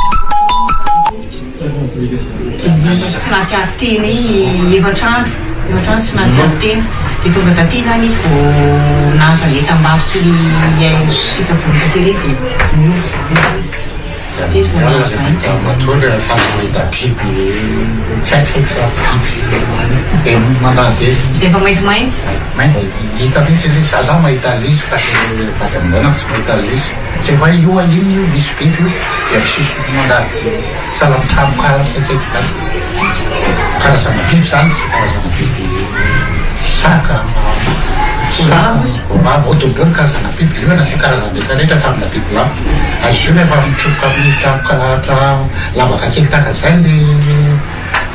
Dia tsy nahatsiaro tena iny efatra andro, efatra andro tsy nahatsiaro tena. Dia tonga taty izany izy vao nahazo an'ilay tambavy sy ilay fitsaboana taty ireny dia niova, niova izy. Taty izy vao nahazo aina. Matoa rehefa samy mahita biby tsy haiko fa biby mandady eny. Izay efa maintimainty. Mainty, hita mihitsy ilay izy, za zany mahita an'ilay izy fa ilay vady aman-janako tsy mahita an'ilay izy. Tsy haiko hoe io inona io, misy biby io dia misy mandady. Sahala amin'ny tranonkala tsy haiko izany. Karazana biby izany, karazana biby saka, saka, voalavo, ohatran'izao ny karazana biby. Io nasiana karazana rehetra rehetra tamina bibilava. Ary izy io rehefa mitsofoka amin'ny tranonkala lavaka kely tahaka izay le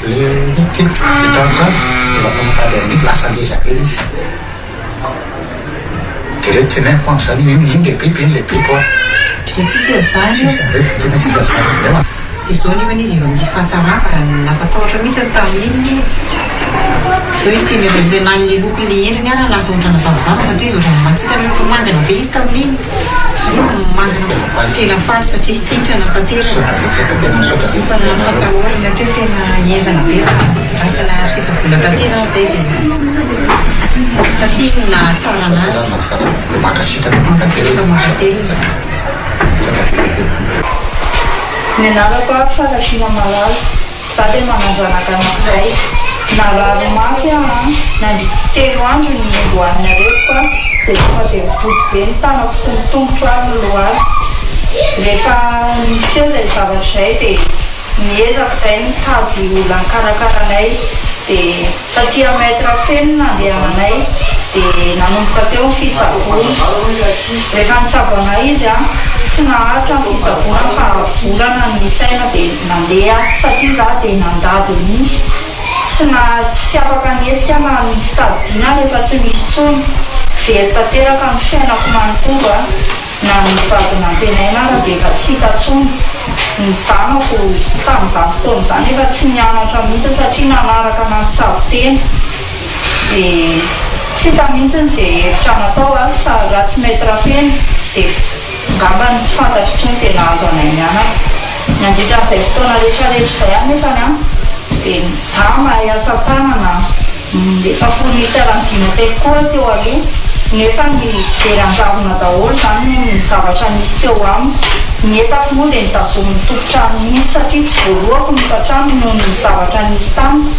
le inona ty le tranonkala dia lasa mitady an'iny lasa ngeza be izy. Dia ireto teneniko manko izany, iny iny ilay biby, iny ilay biby hoa. Dia tsisy an'izany eo. Tsisy an'ireto, tena tsisy an'izany eo. Dia izao nefa izy efa misy fahatsarana fa nampatahotra mihitsy tamin'iny izy. Izao izy tena efa hita na ny lokon'ilay endriny ary lasa ohatrany zavazava satria izy ohatrany mantsika rehefa mangana be izy tamin'iny. Mangana tena faly satria sitrana tanteraka. Fa raha ny fahatahorana teo tena henjana be fa raha tsy nahazo fitsaboana taty izany izay dia taty no nahatsara anazy. Mankasitraka mankatelina. Ny anarako ary Farafina Malala, za dia manan-janaka anankiray. Narary mafy aho an, nandritry telo andro ny niandohan'ny aretiko an, dia tonga dia nivonto be ny tanako sy ny tongotro ary ny lohaliko. Rehefa niseho izay zavatra izay dia niezaka izay nitady olona nikarakara anay dia. Taty à mètre feno nandehananay dia nanomboka teo ny fitsaboana. Rehefa nitsabo anay izy an, tsy naharitra ny fitsaboana fa volana no nisaina dia nandeha aho satria za dia nandady mihitsy. Tsy na tsy afaka nihetsika na ny fitadidiana ary efa tsy misy intsony. Very tanteraka ny fiainako manontolo an. Na ny vady nantenaina ara dia efa tsy hita intsony. Ny zanako tamin'izany fotoana izany efa tsy nianatra mihitsy satria nanaraka na nitsabo tena. Dia tsy hita mihitsy izay hevitra natao fa raha tsy Maître Feno dia ngambany tsy fantatro intsony izay nahazo anay mianaka. Nandritra an'izay fotoana rehetra rehetra izay anefany an, dia za mahay asa tanana. Efa fony nisy ara-dimy koa teo aloha, nefa ny very an-javona daholo izany noho ny zavatra nisy teo amiko. Ny entako moa dia notazomin'ny tompon-trano mihitsy satria tsy voalohako ny hofan-trano noho ny zavatra nisy tamiko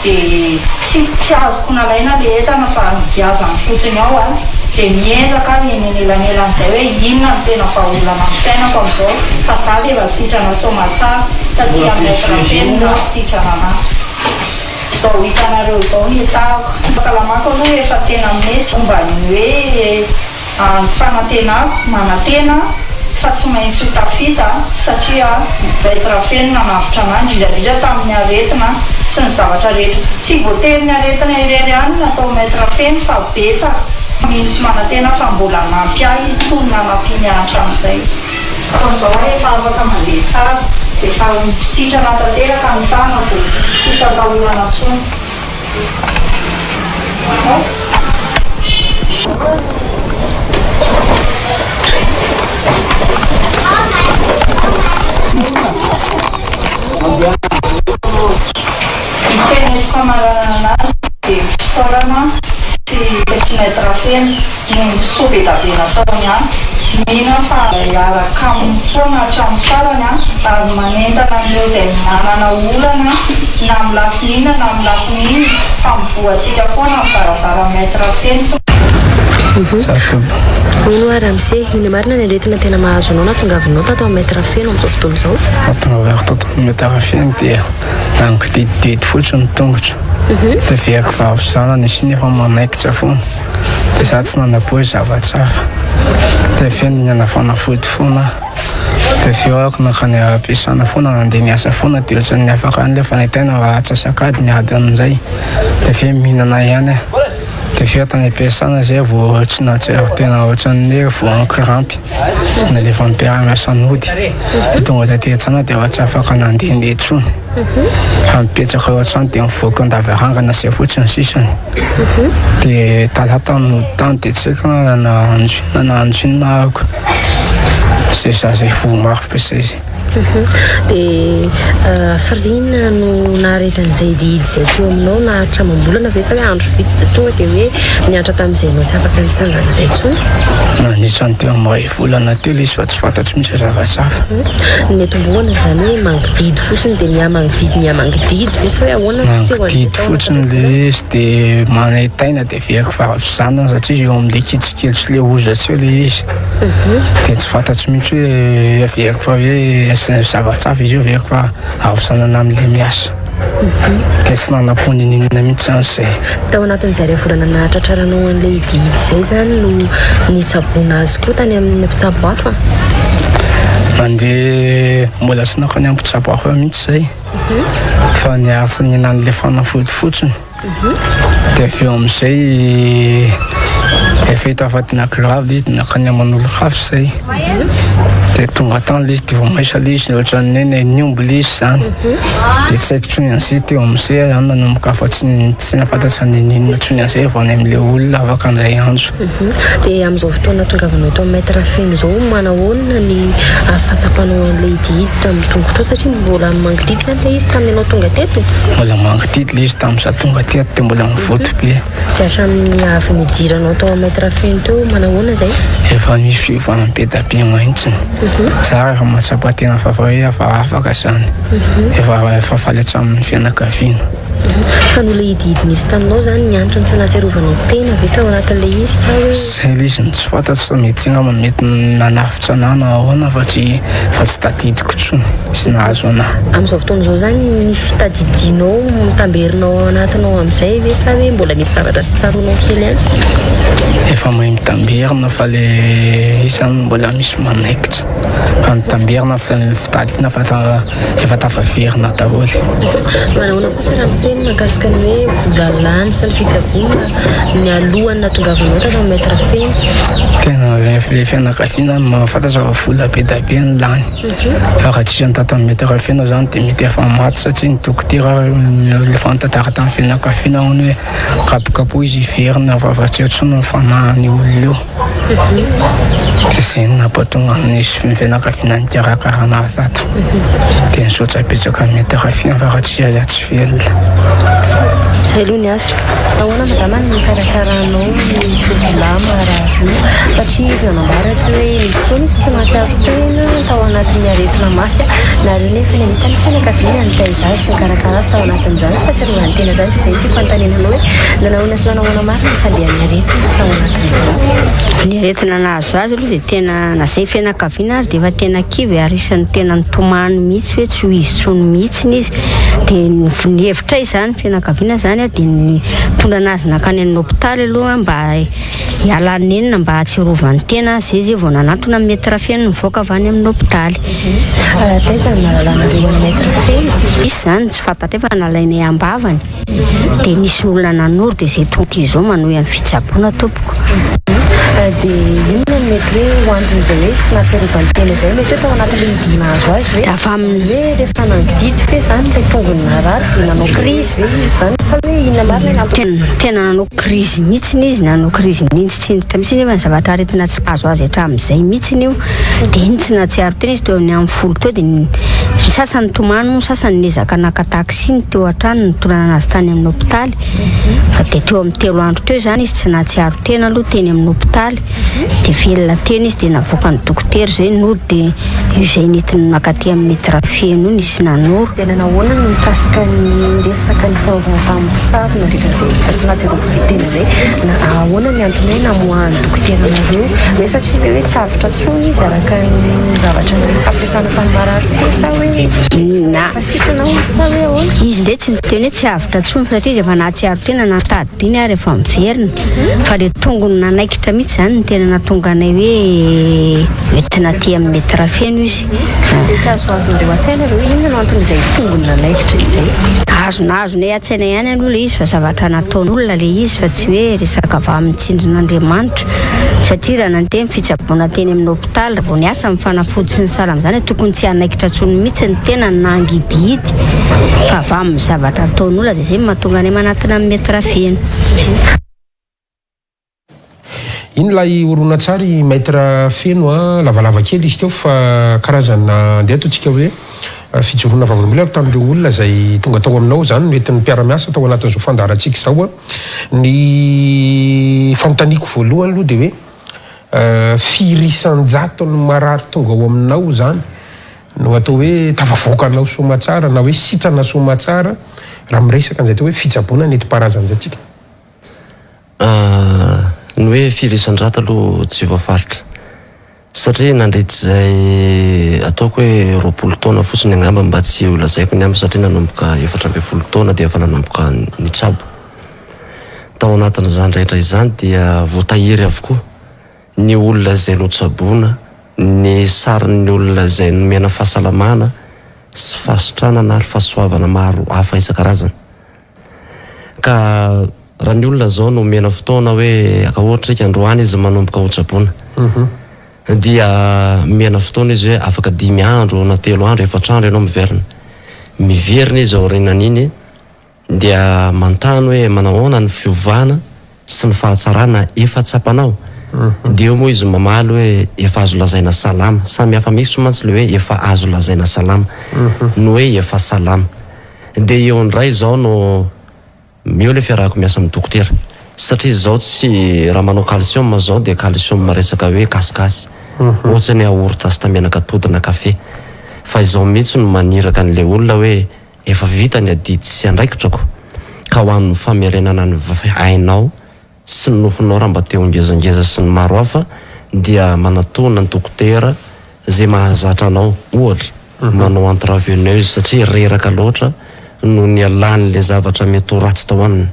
dia tsy tsy azoko nalaina ilay entana fa nogiazany fotsiny ao ary dia miezaka aho eny anelanelan'izay hoe inona no tena vahaolana amin'ny fiainako amin'izao fa za dia efa sitrana soamatsara taty amin'ny Maître Feno nahasitrana anah. Izao hitanareo izao ny etahako. Fahasalamako aloha efa tena mety. Momba ny hoe ny fanantenako, manantena aho fa tsy maintsy ho tafita satria Maître Feno nanavotra anah indrindra indrindra tamin'ny aretina sy ny zavatra rehetra. Tsy voatery ny aretina irery ihany no natao Maître Feno fa betsaka. Mino sy manantena aho fa mbola hanampy ahy izy toy ny nanampiany ahy hatramin'izay. Fa zao aho efa afaka mandeha tsara, efa sitrana tanteraka ny tanako, tsisy atahorana tsony. Ny teny entiko hamaranana anazy dia fisaorana sy Maître Feno. Noho ny soa be da be nataony ahy, mino aho fa hiaraka aminy foana hatramin'ny farany aho ary manentana an'ireo izay manana olana na amin'ny lafiny inona na amin'ny lafiny inona fa mivoha antsika foana ny varavaran'i Maître Feno sy Hono hoa ramose, inona marina ny aretina tena mahazo anao nahatongavanao tato amin'ny Maître Feno amin'izao fotoana izao? Nahatongavako tato amin'ny Maître Feno dia nangidididy fotsiny ny tongotra, dia veriko fahavizanana izy iny efa manaikitra foana. Dia za tsy nanam-po zavatra hafa. Dia avy eo nihinana fanafody foana aho. Dia avy eo aho nankany am-piasana foana, nandeha niasa foana dia ohatran'ny afaka any ilay fanaintainana raha antsasak'adiny, adiny izay. Dia avy eo mihinana ihany aho. Dia avy eo tany am-piasana izay vao tsy nahatsiaro tena ohatran'ny hoe voan'ny crampy. Nalefan'ny mpiara-miasa nody. Dia tonga taty an-trano aho dia efa tsy afaka nandehandeha intsony. Fa mipetraka ao an-trano dia mivoaka an-davarangana izay fotsiny sisany. Dia talata no nody tany dia tsy haiko na nahandro inona na nahandro inona ahako. Izay zaza voa mafy be izay izy. Dia hafiriana no naharetan'izay didy izay teo aminao? Naharitra amam-bolana ve sa hoe andro vitsy dia tonga dia hoe nihatra tamin'izay ianao tsy afaka nitsangana izay intsony? Nandritra ny teo amin'ny iray volana teo ilay izy fa tsy fantatro mihitsy zavatra hafa. Ny niatombohana izany hoe mangididy fotsiny dia miha-mangididy miha-mangididy ve sa hoe ahoana no fisehoan'izay Mangididy tao fotsiny anatin'ilay ilay izy dia manaintaina dia very fahavizanana satria eo amin'ilay kitsikely sy ilay hozatra eo ilay izy. Dia tsy fantatro mihitsy hoe heveriko fa hoe zavatra hafa izy io, heveriko fa havizanana amin'ilay miasa. Dia tsy nanam-po n'inon'inona mihitsy izany izay. Tao anatin'izay iray volana nahatratraranao an'ilay didy izay izany no nitsaboana azy koa tany amin'ny mpitsabo hafa? Nandeha, mbola tsy nankany amin'ny mpitsabo hafa mihitsy izay fa niaritra nihinana an'ilay fanafody fotsiny. Dia avy eo amin'izay Efa hita fa tena grave le izy de nankany aman'olon-kafa zay. De tonga tany le izy de vao maisa le izy ohatran'ny hoe nihombo le izy zany. De tsy haiko intsony an'izay teo am'zay zany nanomboka fa tsy tsy nahafantatra n'inon'inona intsony an'izay vao any am'le olona afaka handray antso. Dia amin'izao fotoana tongavanao eto amin'ny Maître Feno izao, manahoana ny fahatsapanao an'ilay hidihidy tamin'ny tongotrao satria mbola mangididy izany ilay izy tamin'ny ianao tonga teto? Mbola mangididy ilay izy tamin'izaho tonga teto dia mbola mivoto be. Dia hatramin'ny avy nidiranao tao amin'ny Maître Feno teo, manahoana izay? Efa misy fiovana be dia be mihitsy. Za efa mahatsapa tena fa hoe efa afaka izany. Efa efa faly hatramin'ny fianakaviana. Fa noho ilay hidihidy nisy taminao izany ny antony tsy nahatsiarovanao tena ve tao anatin'ilay izy sa hoe. Zay ilay izy no tsy fantatro fa mety angamba mety nanafotra anah na ahoana fa tsy fa tsy tadidiko intsony sy nahazo anah. Amin'izao fotoana izao izany ny fitadidianao mitamberina ao anatinao amin'izay ve sa hoe mbola misy zavatra tsy tsaroanao kely ihany? Efa mahay mitamberina fa le izy izany mbola misy manaikitra fa mitamberina fa ny fitadidiana fa Efa tafaverina daholo. Manahoana kosa ramose ny mahakasika ny hoe vola lany sy ny fitsaboana nialohan'ny nahatongavanao tato amin'ny Maître Feno? Tena le fianakaviana no mahafantatra fa vola be dia be ny lany. Raha tsisy an'i tato amin'ny Maître Feno zany dia mety efa maty satria ny dokotera ary efa nitantara tamin'ny fianakaviana hono hoe kapokapohy izy hiverina fa efa tsy eo intsony ny fanahin'io olona io. Dia izay no nampatonga ny fianakaviana nikarakara an'ahy tato. Dia nisaotra betsaka an'i Maître Feno fa raha tsy izy aza tsy velona. Zay aloha ny asa. Ahoana madama ny nikarakaranao ny tovolahy marary io? Satria izy nanambara teo hoe nisy fotoana izy tsy nahatsiaro tena tao anatin'ny aretina mafy. Nareo nefa ny anisan'ny fianakaviana nitaiza azy sy nikarakara azy tao anatin'izany tsy fahatsiarovany tena izany. Dia izay no tiako hanontaniana anao hoe nanahoana sy nanahoana marina ny fandehan'ny aretina tao anatin'izany? Ny aretina nahazo azy aloha dia tena na izay fianakaviana ary dia efa tena kivy ary isan'ny tena nitomany mihitsy hoe tsy ho izy intsony mihitsy izy. Dia ny hevitray izany fianakaviana izany dia ny nitondra anazy nankany amin'ny hopitaly aloha mba hialany nenina mba hahatsiarovany tena, izay izy vao nanantona ny maître Feno nivoaka avy any amin'ny hopitaly. Taiza no nahalalanareo an'i maître Feno? Izy izany tsy fantatray fa nalainay am-bavany. Dia nisy olona nanoro dia izay tonga izao manohy amin'ny fitsaboana tompoko. Dia inona no mety hoe ho anton'izay hoe tsy nahatsiarovany tena izay? Mety hoe tao anatin'ilay hidihy nahazo azy ve? Izany hoe rehefa nangididy ve izany ilay tongony narary dia nanao crise ve izy izany sa hoe inona marina ny antony? Tena nanao crise mihitsy izy, nanao crise nihitsy mihitsy nefa ny zavatra aretina tsy mpahazo azy hatramin'izay mihitsy io. Dia iny tsy nahatsiaro tena izy teo amin'ny amin'ny folo teo dia ny sasany nitomany moa, sasany niezaka naka taxi ny teo an-trano nitondrana anazy tany amin'ny hopitaly. Fa dia teo amin'ny telo andro teo izany izy tsy nahatsiaro tena aloha teny amin'ny hopitaly. Dia velona teny izy dia navoakan'ny dokotera izay nody dia io izay nentiny nankaty amin'ny Maître Feno io nisy nanoro. Dia nanahoana ny mikasika ny resaka nifanaovana tamin'ny mpitsabo nandritra izay efa tsy nahatsiarovako tena izay? Na ahoana ny antony hoe namoahan'ny dokotera anareo? Hoe satria ve hoe tsy avotra intsony izy araka ny zavatra nifampiresahana tamin'ny marary teo sa hoe efa sitrana hono sa hoe ahoana? Izy indray tsy niteny hoe tsy avotra intsony fa satria izy efa nahatsiaro tena na nitady diny ary efa miverina fa le tongony nanaikitra mihitsy izany no tena nahatonga anay hoe entina aty amin'ny Maître Feno izy. Dia tsy azoazonareo an-tsaina ve hoe inona no anton'izay tongony nanaikitra izay? Azonazonay an-tsaina ihany aloha ilay izy fa zavatra nataon'olona ilay izy fa tsy hoe resaka avy amin'ny tsindrin'Andriamanitra satria raha nandeha ny fitsaboana teny amin'ny hopitaly vao niasa ny fanafody sy ny sahala amin'izany tokony tsy hanaikitra intsony mihitsy ny tena nangidihidy fa avy amin'ny zavatra ataon'olona dia izay no mahatonga anay manatona an'i Maître Feno. Iny ilay horonantsary Maître Feno a, lavalava kely izy teo fa karazana andeha ataontsika hoe fijoroana vavolombelona avy tamin'ireo olona izay tonga tao aminao izany no entin'ny mpiara-miasa tao anatin'izao fandaharantsika izao a. Ny fanontaniako voalohany aloha dia hoe firy isan-jaton'ny marary tonga ao aminao izany no atao hoe tafavoakanao soamatsara na hoe sitrana soamatsara raha miresaka an'izay atao hoe fitsaboana nentim-paharazana izay tsika? Ny hoe firy isan-jato aloha tsy voafaritra satria nandritra izay ataoko hoe 20 taona fotsiny angamba mba tsy ho lazaiko ny ampy satria nanomboka 14 taona dia efa nanomboka nitsabo. Tao anatin'izany rehetra izany dia voatahiry avokoa ny olona izay notsaboina, ny sarin'ny olona izay nomena fahasalamana sy fahasitranana ary fahasoavana maro hafa isan-karazany. Ka. Raha ny olona zao no omena fotoana hoe aka ohatra isika androany izy manomboka ho tsaboina dia omena fotoana izy hoe afaka dimy andro na telo andro efatra andro ianao miverina. Miverina izy aorianan'iny dia manontany hoe manahoana ny fiovana sy ny fahatsarana efa tsapanao? Dia eo moa izy mamaly hoe efa azo lazaina salama. Samy hafa mihitsy mantsy le hoe efa azo lazaina salama ny hoe efa salama. Dia eo indray izao no Eo le fiarahako miasa amin'ny dokotera satria izao tsy raha manao calcium zao dia calcium resaka hoe gasigasy ohatsy ny yaourt sy tamenaka atody na kafe fa izao mihitsy no maniraka an'le olona hoe efa vita ny adidy sy andraikitrako ka ho amin'ny famerenana ny ainao sy ny nofinao raha mba te ho ngezangeza sy ny maro hafa dia manatona ny dokotera ze mahazatra anao ohatra manao intraveneuse satria reraka loatra no nialany le zavatra mety ho ratsy tao aminy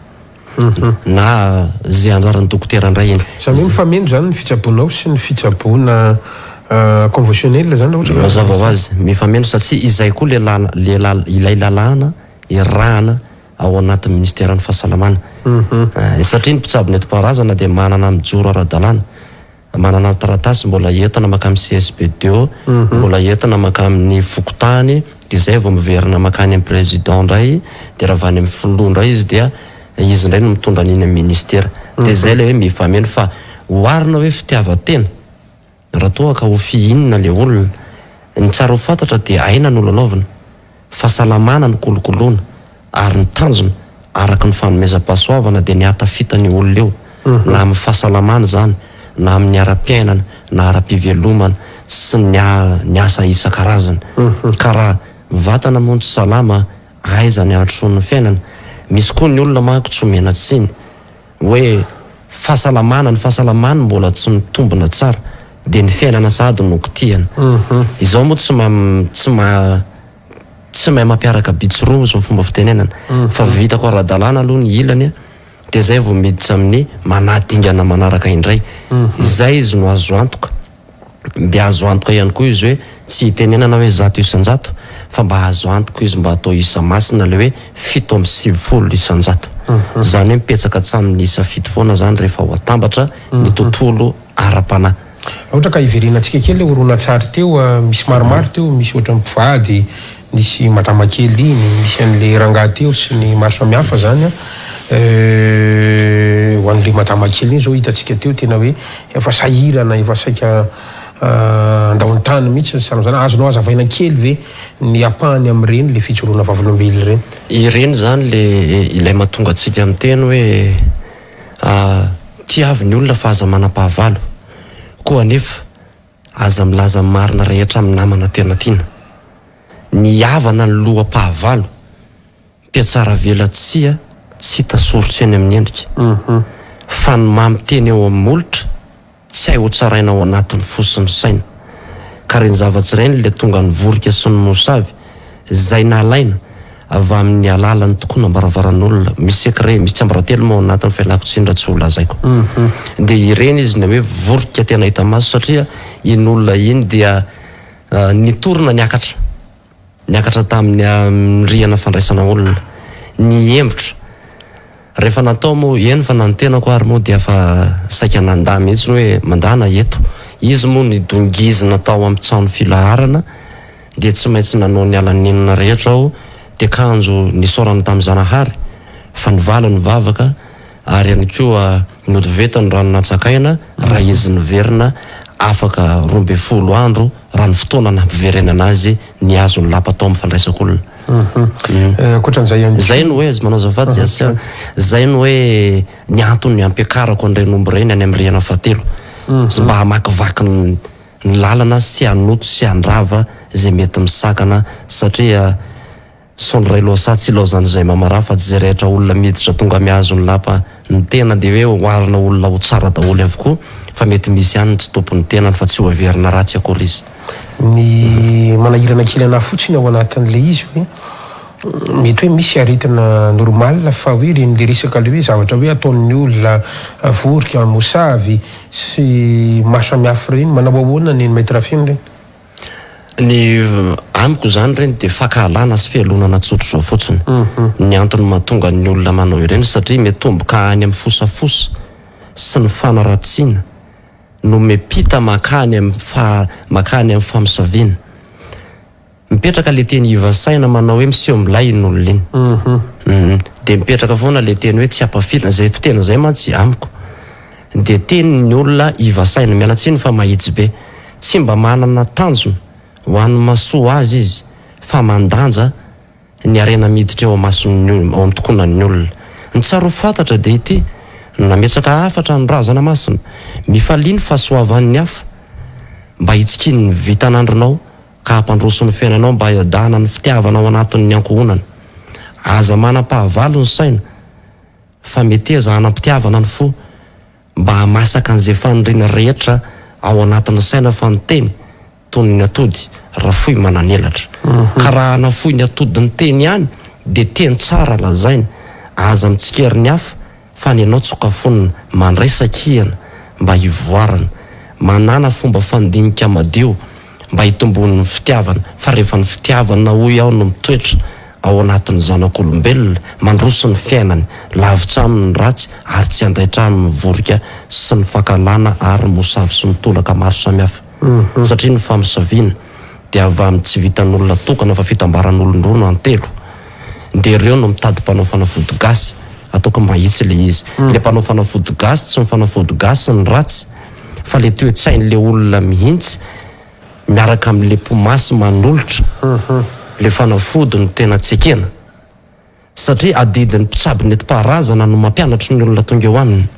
na ze anjaran'ny dokotera ndray iny. Zany hoe mifameno zany ny fitsaboanao sy ny fitsaboana conventionnel zany raha ohatra ka. Mazava ho azy, mifameno satria izay koa le lala le lala ilay lalàna irahana ao anatin'ny minisiteran'ny fahasalamana. Satria ny mpitsabo nentim-paharazana dia manana mijoro ara-dalàna, manana taratasy mbola entina mankany amin'ny CSB2, mbola entina mankany amin'ny fokontany, dia izay vao miverina mankany amin'ny président indray, dia raha avy any amin'ny filoha indray izy dia izy indray no mitondra an'iny amin'ny ministera. Dia izay ilay hoe mifameno fa oharina hoe fitiavan-tena. Raha toa ka ho fihinina le olona, ny tsara ho fantatra dia aina no lalaovina, fahasalamana no kolokoloina ary ny tanjona araka ny fanomezam-pahasoavana dia ny hahatafita an'io olona io na amin'ny fahasalamana izany na amin'ny ara-piainana na ara-pivelomana sy ny ny asa isan-karazany. Ka raha vatana moa no tsy salama aiza ny handrosoan'ny fiainana? Misy koa ny olona manko tsy omena tsiny. Hoe fahasalamana, ny fahasalamany mbola tsy mitombina tsara dia ny fiainana sahady no kitihana. Izao moa tsy ma tsy ma tsy mahay mampiaraka bitsy roa izao fomba fitenenana fa vitako ara-dalàna aloha ny ilany dia zay vao miditra amin'ny manahy dingana manaraka indray. Izay izy no azo antoka. Dia azo antoka ihany koa izy hoe tsy itenenana hoe 100% fa mba azo antoka izy mba atao isa masina ilay hoe 97%. Izany hoe mipetsaka hatramin'ny isa fito foana izany rehefa ho atambatra ny tontolo ara-panahy. Raha ohatra ka hiverenantsika kely ilay horonantsary teo, misy maromaro teo, misy ohatran'ny mpivady, Nisy madama kely iny, nisy an'le rangahy teo sy ny maro samihafa zany an. Ho an'le madama kely iny zao hitantsika teo tena hoe efa sahirana, efa saika handao ny tany mihitsy ny sarin'izany. Azonao hazavaina kely ve ny ampahany amin'ireny le fijoroana vavolombelona ireny? Ireny zany le ilay mahatonga antsika miteny hoe tiavo ny olona fa aza manam-pahavalo. Koa anefa Aza milaza ny marina rehetra amin'ny namana tena tiana. Ny havana ny loham-pahavalo, mpihatsaravelatsihy tsy hita soritra eny amin'ny endrika. Fa ny mamy teny eo amin'ny molotra tsy hay hotsaraina ao anatin'ny fo sy ny saina. Ka ireny zavatra ireny ilay tonga nivorika sy ny mosavy izay nalaina avy amin'ny alalan'ny tokonam-baravaran'olona. Misy secret, misy tsiambaratelo moa ao anatiny fa ialako tsiny raha tsy ho lazaiko. Dia ireny izy ny hoe vorika tena hita maso satria iny olona iny dia nitorina niakatra, niakatra tamin'ny rihana fandraisana olona, niembotra. Rehefa natao moa, eny fa na ny tenako ary moa dia efa saika nandà mihitsy hoe mandàna eto. Izy moa nidongizina tao amin'ny trano filaharana dia tsy maintsy nanao ny ala-nenina rehetra aho dia kanjo nisaorana tamin'i Zanahary fa nivaly ny vavaka ary ihany koa nodivetany rano natsakaina raha izy niverina afaka 12 andro raha ny fotoana nampiverenana azy nihazo ny lapa tao amin'ny fandraisako olona. Ankoatran'izay ihany koa. Zay no hoe, manao azafady Gasikara, zay no hoe ny antony ampiakarako an'ireny omby ireny any amin'ny rihana fahatelo. Sy mba hamakivaky ny ny lalana sy hanoto sy handrava izay mety misakana satria sao ny ray lohasaha tsy ilaozan'izay mamaraha fa tsy izay rehetra olona miditra tonga mihazo ny lapa ny tena dia hoe oharina olona ho tsara daholo avokoa fa mety misy ihany ny tsy tompon'ny tenany fa tsy ho heverina ratsy akory izy. Ny manahirana kely anah fotsiny ao anatin'ilay izy hoe mety hoe misy aretina normal fa hoe ireny le resaka le hoe zavatra hoe ataon'ny olona vorika, mosavy sy maro samihafa ireny, manao ahoana ny an'i Maître Feno ireny? Ny amiko izany ireny dia fankahalana sy fialonana tsotra izao fotsiny ny antony mahatonga ny olona manao ireny satria mitomboka any amin'ny fosafosa sy ny fanaratsiana no miampita mankany amin'ny fa mankany amin'ny famosaviana. Mipetraka le teny iva saina manao hoe miseho milay iny olona iny. Hum dia mipetraka foana le teny hoe tsy ampafirina, izay fiteny izay mantsy amiko dia tenin'ny olona iva saina, miala tsiny fa mahitsy be. Tsy mba manana tanjona ho an'ny mahasoa azy izy fa mandanja ny harena miditra eo amason'ny ao amin'ny tokonan'ny olona. Ny tsara ho fantatra dia ity, nametraka hafatra ny razana masina, mifalia ny fahasoavan'ny hafa mba hitsikian'ny vitan'andronao ka hampandroso ny fiainanao mba hiadana ny fitiavana ao anatin'ny ankohonana. Aza manam-pahavalo ny saina fa meteza hanam-pitiavana ny fo mba hamasaka an'izay faniriana rehetra ao anatin'ny saina fa ny teny toy ny atody raha fohy manan'elatra. Ka raha hanafohy ny atodin'ny teny ihany dia teny tsara lazaina, aza mitsikery ny hafa fa ny anao tsokafonina, mandraisa kihana mba hivoarana, manàna fomba fandinika madio mba hitomboan'ny fitiavana, fa rehefa ny fitiavana hoy aho no mitoetra ao anatin'ny zanak'olombelona, mandroso ny fiainany, lavitra aminy ny ratsy ary tsy handaitra aminy ny vorika sy ny fankahalana ary ny mosavy sy ny tolaka maro samihafa. Satria ny famosaviana dia avy amin'ny tsy vitan'olona tokana fa fitambaran'olon-droa na telo. Dia ireo no mitady mpanao fanafody gasy, ataoko mahitsy ilay izy. Ilay mpanao fanafody gasy tsy ny fanafody gasy ny ratsy fa ilay toe-tsain'ilay olona mihitsy miaraka amin'ilay mpimasy manolotra ilay fanafody no tena tsy ekena. Satria adidin'ny mpitsabo nentim-paharazana no mampianatry ny olona tonga eo aminy.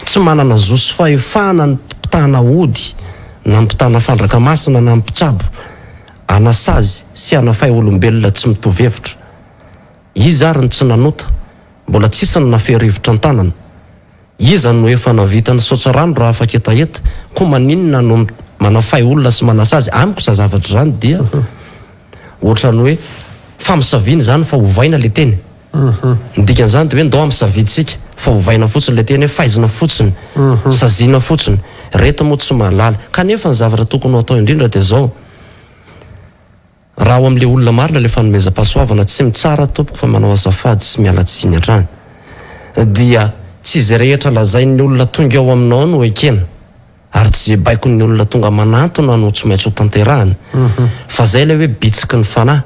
Tsy manana zo sy fahefana ny mpitana ody na mpitana fandraka masina na mpitsabo hanasazy sy hanafay olombelona tsy mitovy hevitra. Iza ary no tsy nanota? Mbola tsisy ny nafehy rivotra an-tanana. Iza no efa navita nisaotsa rano raha afaka-hetaheta? Koa maninona no manafay olona sy manasazy? Amiko za zavatra izany dia ohatran'ny hoe famosaviana izany fa ovaina le teny. Ny dikan'izany dia hoe ndao ampisaviantsika fa ovaina fotsiny le teny hoe faizina fotsiny, saziana fotsiny. Reto moa tsy mahalala. Kanefa ny zavatra tokony ho atao indrindra dia izao. Raha ao amin'ilay olona marina ilay fanomezam-pahasoavana, tsy mitsara tompoko fa manao azafady sy miala tsiny hatrany. Dia tsy izay rehetra lazain'ny olona tonga ao aminao no ekena, ary tsy izay baikon'ny olona tonga manantona no tsy maintsy ho tanterahina. Fa izay ilay hoe bitsiky ny fanahy.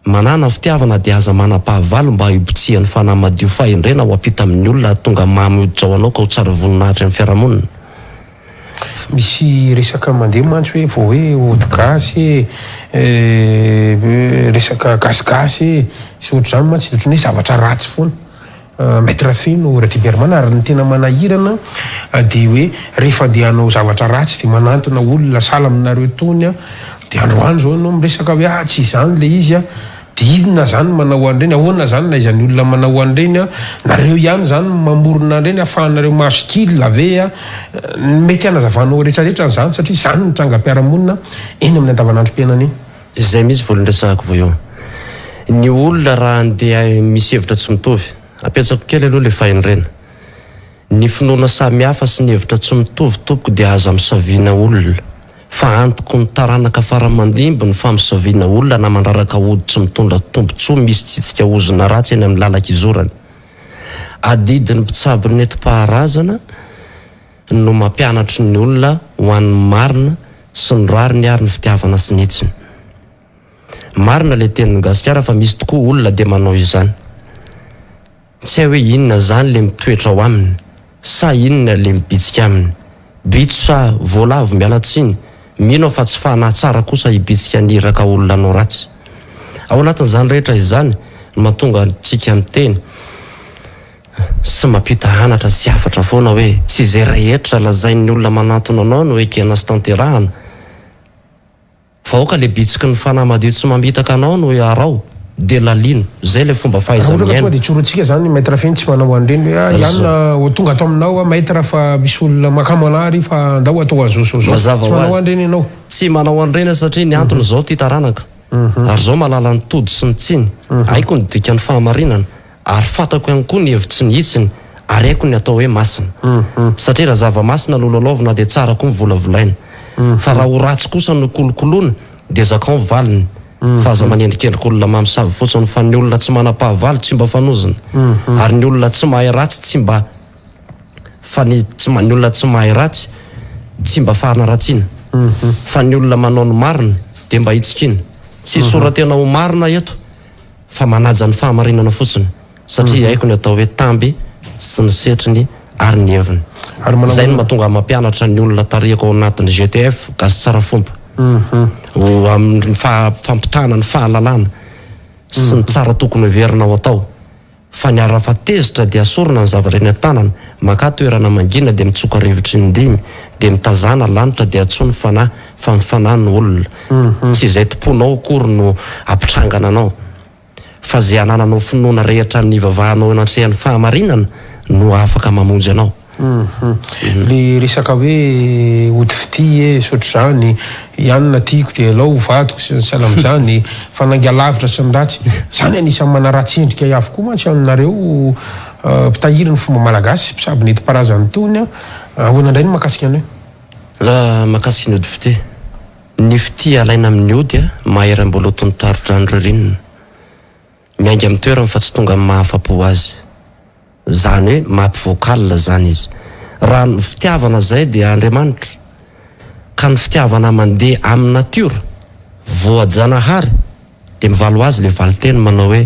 Manàna fitiavana dia aza manam-pahavalo mba hibotsihan'ny fanahy madio fahendrena ho ampita amin'ny olona hahatonga mamy hoditra ho anao ka ho tsara voninahitra amin'ny fiarahamonina. Misy resaka mandeha mantsy hoe vao hoe ody gasy e, resaka gasigasy e, sy ohatr'izany mantsy ohatran'ny hoe zavatra ratsy foana. Maître Feno Radiberman ary ny tena manahirana dia hoe rehefa andeha hanao zavatra ratsy dia manantona olona sahala aminareo tony dia androany izao ianao miresaka hoe ah tsy izany ilay izy a. Dia inona zany manao an'ireny? Ahoana zany nahaizan'ny olona manao an'ireny an? Nareo ihany zany no mamorona an'ireny ahafahanareo mahazo kil ve an? Mety hanazavanao retraretra an'izany satria izany no trangam-piarahamonina eny amin'ny andavanandrom-piainana eny. Izay mihitsy voalohany resahako vao eo. Ny olona raha andeha misy hevitra tsy mitovy. Apetrako kely aloha ilay fahendrena. Ny finoana samihafa sy ny hevitra tsy mitovy tompoko dia aza misaviana olona fa antoko ny taranaka faramandimby ny famisaviana olona na mandraraka ody tsy mitondra tombotsoa misy tsitsika ozona ratsy eny amin'ny lalan-kizorana. Adidin'ny mpitsabo nentim-paharazana no mampianatry ny olona ho an'ny marina sy ny rariny ary ny fitiavana sy ny hitsiny. Marina ilay tenin'i Gasikara fa misy tokoa olona dia manao izany. Tsy hay hoe inona zany le mitoetra ao aminy sa inona le mibitsika aminy. Bitro sa voalavo miala tsiny, mino aho fa tsy fanahy tsara kosa hibitsika ny iraka olona hanao ratsy. Ao anatin'izany rehetra izany no mahatonga antsika miteny sy mampita anatra sy hafatra foana hoe tsy izay rehetra lazain'ny olona manantona anao no ekena sy tanterahana. Fa aoka le bitsiky ny fanahy madio tsy mamitaka anao no iarao de lalino, zay le fomba Raha ohatra ka tonga fahaiza-miaina. dia tsorintsika zany Maître Feno tsy manao an'ireny hoe ah Ianona ho tonga ato aminao aho Maître fa misy olona makamo anah ary fa andao atao an'izao zao zao. Mazava Tsy ho manao azy. an'ireny ianao. Tsy manao an'ireny aho satria ny antony izao ty taranaka ary izao mahalala ny tody sy ny tsiny, haiko ny dikan'ny fahamarinana ary fantako ihany koa ny hevitsy ny hitsiny ary haiko ny atao hoe masina. Satria raha zava-masina no lalaovina dia tsara koa ny volavolaina. Fa raha ho ratsy kosa no kolokoloina dia zakao ny valiny. Fa aza manendrikendrika olona mamosavy fotsiny fa ny olona tsy manam-pahavalo tsy mba fanozona. Ary ny olona tsy mahay ratsy tsy mba fa ny tsy ny olona tsy mahay ratsy tsy mba fahanaratsiana. Fa ny olona manao ny marina dia mba hitsikiana. Tsy hisora-tena ho marina eto fa manaja ny fahamarinana fotsiny. Satria haiko ny atao hoe tamby sy ny setriny ary ny heviny. Izay no mahatonga ahy mampianatra ny olona tarihako ao anatin'ny GTF, Gasy Tsara Fomba, ho amin'ny fampitana ny fahalalana sy ny tsara tokony heverina ho atao. Fa ny arafa tezitra dia asorina ny zavatra eny an-tanana, makà toerana mangina dia mitsoka rivotry ny dimy, dia mitazàna lanitra dia antsoy ny fanahy fa ny fanahy no olona. Tsy izay tompoinao akory no hampitrangana anao. Fa izay anananao finoana rehetra amin'ny ivavahanao eo anatrehan'ny fahamarinana no afaka mamonjy anao. Le resaka hoe ody fitia e sy ohatr'izany, i anona tiako dia alao ho vadiko sy ny sahala amin'izany, fanainga lavitra sy ny ratsy, izany anisan'ny manaratsy endrika avokoa mantsy aminareo mpitahiry ny fomba malagasy, mpisabo nentim-paharazana itony an, ahoana indray ny mahakasika an'io? Raha mahakasika ny ody fitia. Ny fitia alaina amin'ny ody mahery amboloton'ny taro-drano ririnina. Miainga amin'ny toerany fa tsy tonga amin'ny maha-afa-po azy. Zany hoe mampi-vocal zany izy. Raha ny fitiavana zay dia Andriamanitra. Ka ny fitiavana mandeha amin'ny natiora, voajanahary, dia mivaly ho azy le valinteny manao hoe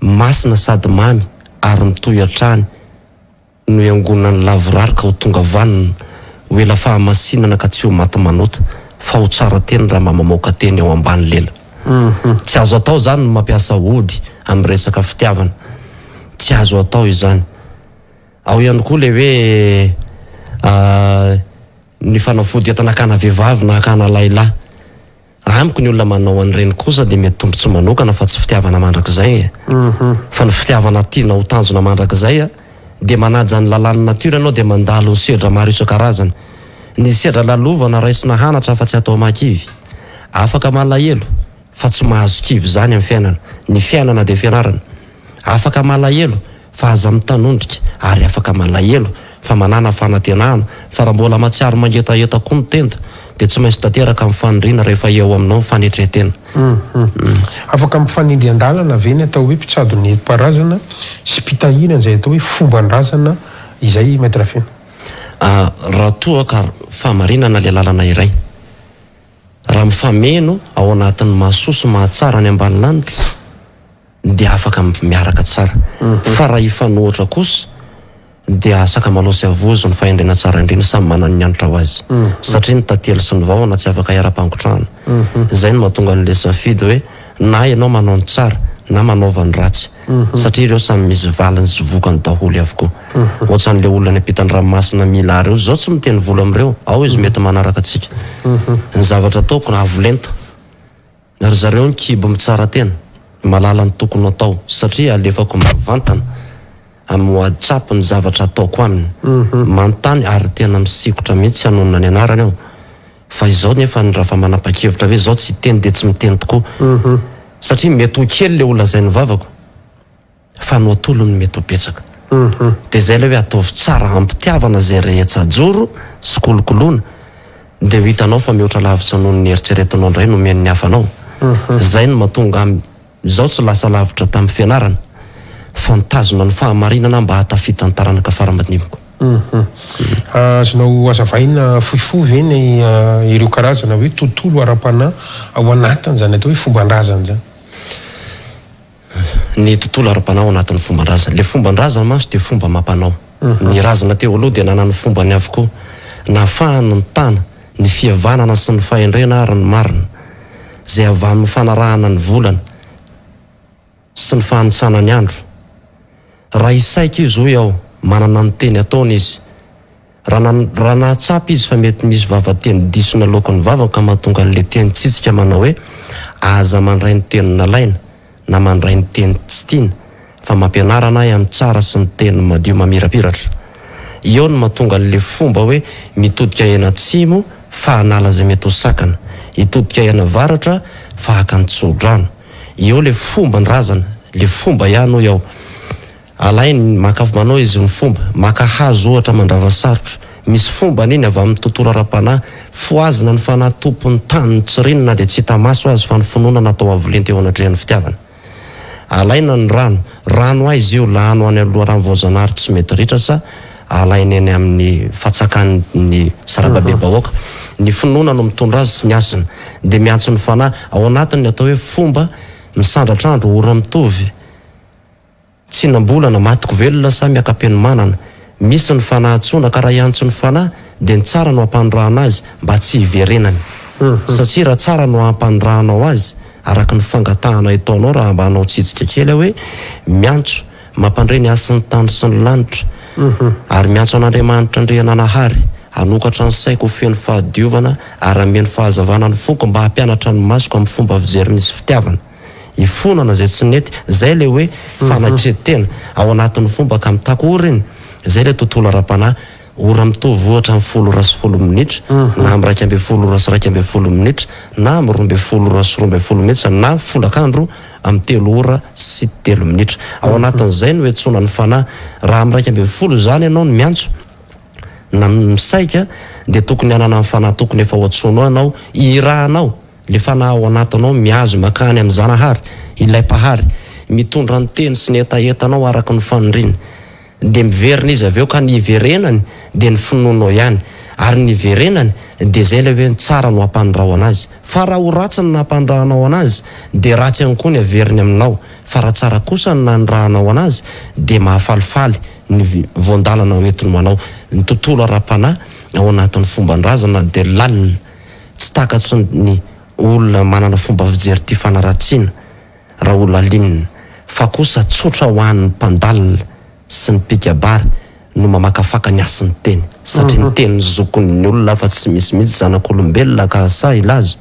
masina sady mamy ary mitohy hatrany. no iangonan'ny lavorary ka ho tonga vanona, ho ela fahamasinana ka tsy ho maty manota, fa ho tsara teny raha mba mamoaka teny ao ambany lela. Tsy azo atao izany ny mampiasa ody amin'ny resaka fitiavana. Tsy azo atao izany. Ao ihany koa ilay hoe ny fanafody entina hakana vehivavy na hakana lahilahy. Amiko ny olona manao an'ireny kosa dia mety tombotsoa manokana fa tsy fitiavana mandrakizay e. Fa ny fitiavana tiana ho tanjona mandrakizay dia manaja ny lalàn'ny natiora ianao dia mandalo ny sedra maro isan-karazany. Ny sedra lalovana raisina hanatra fa tsy atao mahakivy. Afaka malahelo fa tsy mahazo kivy izany amin'ny fiainana. Ny fiainana dia fianarana. Afaka malahelo fa aza mitanondrika ary afaka malahelo fa manàna fanantenana fa raha mbola mahatsiaro mangetaheta koa ny tenda dia tsy maintsy tanteraka ny faniriana rehefa eo aminao ny fanetren-tena. Afaka mifanindry an-dalana ve ny atao hoe mpitsabo nentim-paharazana sy mpitahiry an'izay atao hoe fomban-drazana izay Maître Feno? Raha toa ka fahamarinana ilay lalana iray, raha mifameno ao anatin'ny mahasoa sy mahatsara any ambany lanitra, dia afaka miaraka tsara. Fa raha hifanohitra kosa dia sakamalao sy avozo ny fahendrena tsara indrindra samy manana ny hanitra ho azy. Satria ny tantely sy ny vahona tsy afaka hiara-pangotrahana. Izay no mahatonga an'ilay safidy hoe na ianao manao ny tsara na manaova ny ratsy. Satria ireo samy misy valiny sy vokany daholo avokoa. Ohatran'ilay olona any ampitan'ny ranomasina mila ahy ireo. Izao tsy miteny vola amin'ireo. Ao izy mety manaraka antsika. Ny zavatra ataoko avo lenta. Ry zareo ny kibo mitsara tena, malala ny tokony ho atao satria alefako mivantana amin'ny whatsapp ny zavatra ataoko aminy. Manontany ary tena misikotra mihitsy tsy hanonona ny anarany aho fa izao nefa ny raha manapa-kevitra hoe izao tsy hiteny dia tsy miteny tokoa satria mety ho kely le ho lazain'ny vavako. Fa no atolony mety ho betsaka. Dia izay ilay hoe ataovy tsara ampitiavana izay rehetsa ajoro sy kolokoloina dia ho hitanao fa mihoatra lavitra noho ny eritreretinao indray no omen'ny hafa anao. Izay no mahatonga ahy izao tsy lasa lavitra tamin'ny fianarana fa nitazona ny fahamarinana mba hahatafita ny taranaka fara-mandimiko. Azonao hazavaina fohifohy ve ny ireo karazana hoe tontolo ara-panahy ao anatin'izany atao hoe fomban-drazana izany? Ny tontolo ara-panahy ao anatin'ny fomban-drazana. Ilay fomban-drazana mantsy dia fomba amam-panao. Ny razana teo aloha dia nanana ny fombany avokoa. Nahafahany nitana ny fihavanana sy ny fahendrena ary ny marina, izay avy amin'ny fanarahana ny volana sy ny fahanitsana ny andro. Raha hisaika izy hoy aho, manana ny teny ataony izy. Raha raha nahatsapa izy fa mety misy vava-teny diso naloaky ny vavany ka mahatonga an'ilay teny tsitsika manao hoe aza mandray ny teny nalaina na mandray ny teny tsy tiana fa mampianarana ahy amin'ny tsara sy ny teny madio mamirapiratra. Eo no mahatonga an'ilay fomba hoe mitodika eny atsimo fa hanala izay mety ho sakana, hitodika eny avaratra fa haka ny tso-drano. Eo ilay fomban-drazana, ilay fomba ihany hoy aho. Alainy, maka manao izy ny fomba, maka hazo ohatra mandrava sarotra, Misy fombany iny avy amin'ny tontolo ara-panahy. Fohazina ny fanahy tompon'ny tany tsiriny na dia tsy hita maso aza fa ny finoana natao avo lenta eo anatrehan'ny fitiavana. Alaina ny rano. Rano aiza io? Lano any loharano voajanahary tsy mety ritra sa alaina eny amin'ny fatsakan'ny sarababebahoaka? Ny finoana no mitondra azy sy ny hasina. Dia miantso ny fanahy. Ao anatiny ny atao hoe fomba misandratr'andro, ora mitovy. Tsinam-bolana, matiko velona sa miaka-penomanana? Misy ny fanahy antsoina ka raha hiantso ny fanahy dia ny tsara no ampanirahana azy mba tsy hiverenany. Satria raha tsara no ampanirahanao azy araka ny fangatahana etaonao raha mba hanao tsitsika kely aho hoe miantso, mampandre ny hasin'ny tany sy ny lanitra ary miantso an'Andriamanitra Andriananahary hanokatra ny saiko ho feno fahadiovana ary hameno fahazavana ny foko mba hampianatra ny masoko amin'ny fomba fijery misy fitiavana. Ifonana izay tsy nety, izay ilay hoe fanatren-tena ao anatin'ny fomba ka mitaky ora iny, izay ilay tontolo ara-panahy, ora mitovy ohatra amin'ny folo ora sy folo minitra, na amin'ny 11 ora sy 11 minitra, na amin'ny 12 ora sy 12 minitra, na folakandro amin'ny telo ora sy telo minitra. Ao anatin'izay no iantsoana ny fanahy. Raha amin'ny 11 izany ianao no miantso, na misaika, dia tokony hanana ny fanahy tokony efa ho antsoinao ianao, hirahanao. Le fanahy ao anatinao mihazo makany amin'i Zanahary, ilay Mpahary, mitondra ny teny sy ny hetahetanao araka ny faniriany. Dia miverina izy avy eo ka ny hiverenany dia ny finoanao ihany. Ary ny hiverenany dia izay ilay hoe ny tsara no hampanirao anazy. Fa raha ho ratsy ny nampanirahanao anazy dia ratsy ihany koa ny averiny aminao. Fa raha tsara kosa ny nanirahanao anazy dia mahafalifaly ny voan-dalana hoentiny ho anao. Ny tontolo ara-panahy ao anatin'ny fomban-drazana dia lalina. Tsy takatry ny olona manana fomba fijery tia fanaratsiana raha ho lalinina, fa kosa tsotra ho an'ny mpandalina sy ny mpikabary no mamakafaka ny hasin'ny teny, satria ny teny zokiny ny olona fa tsy misy mihitsy zanak'olombelona ka sahy hilaza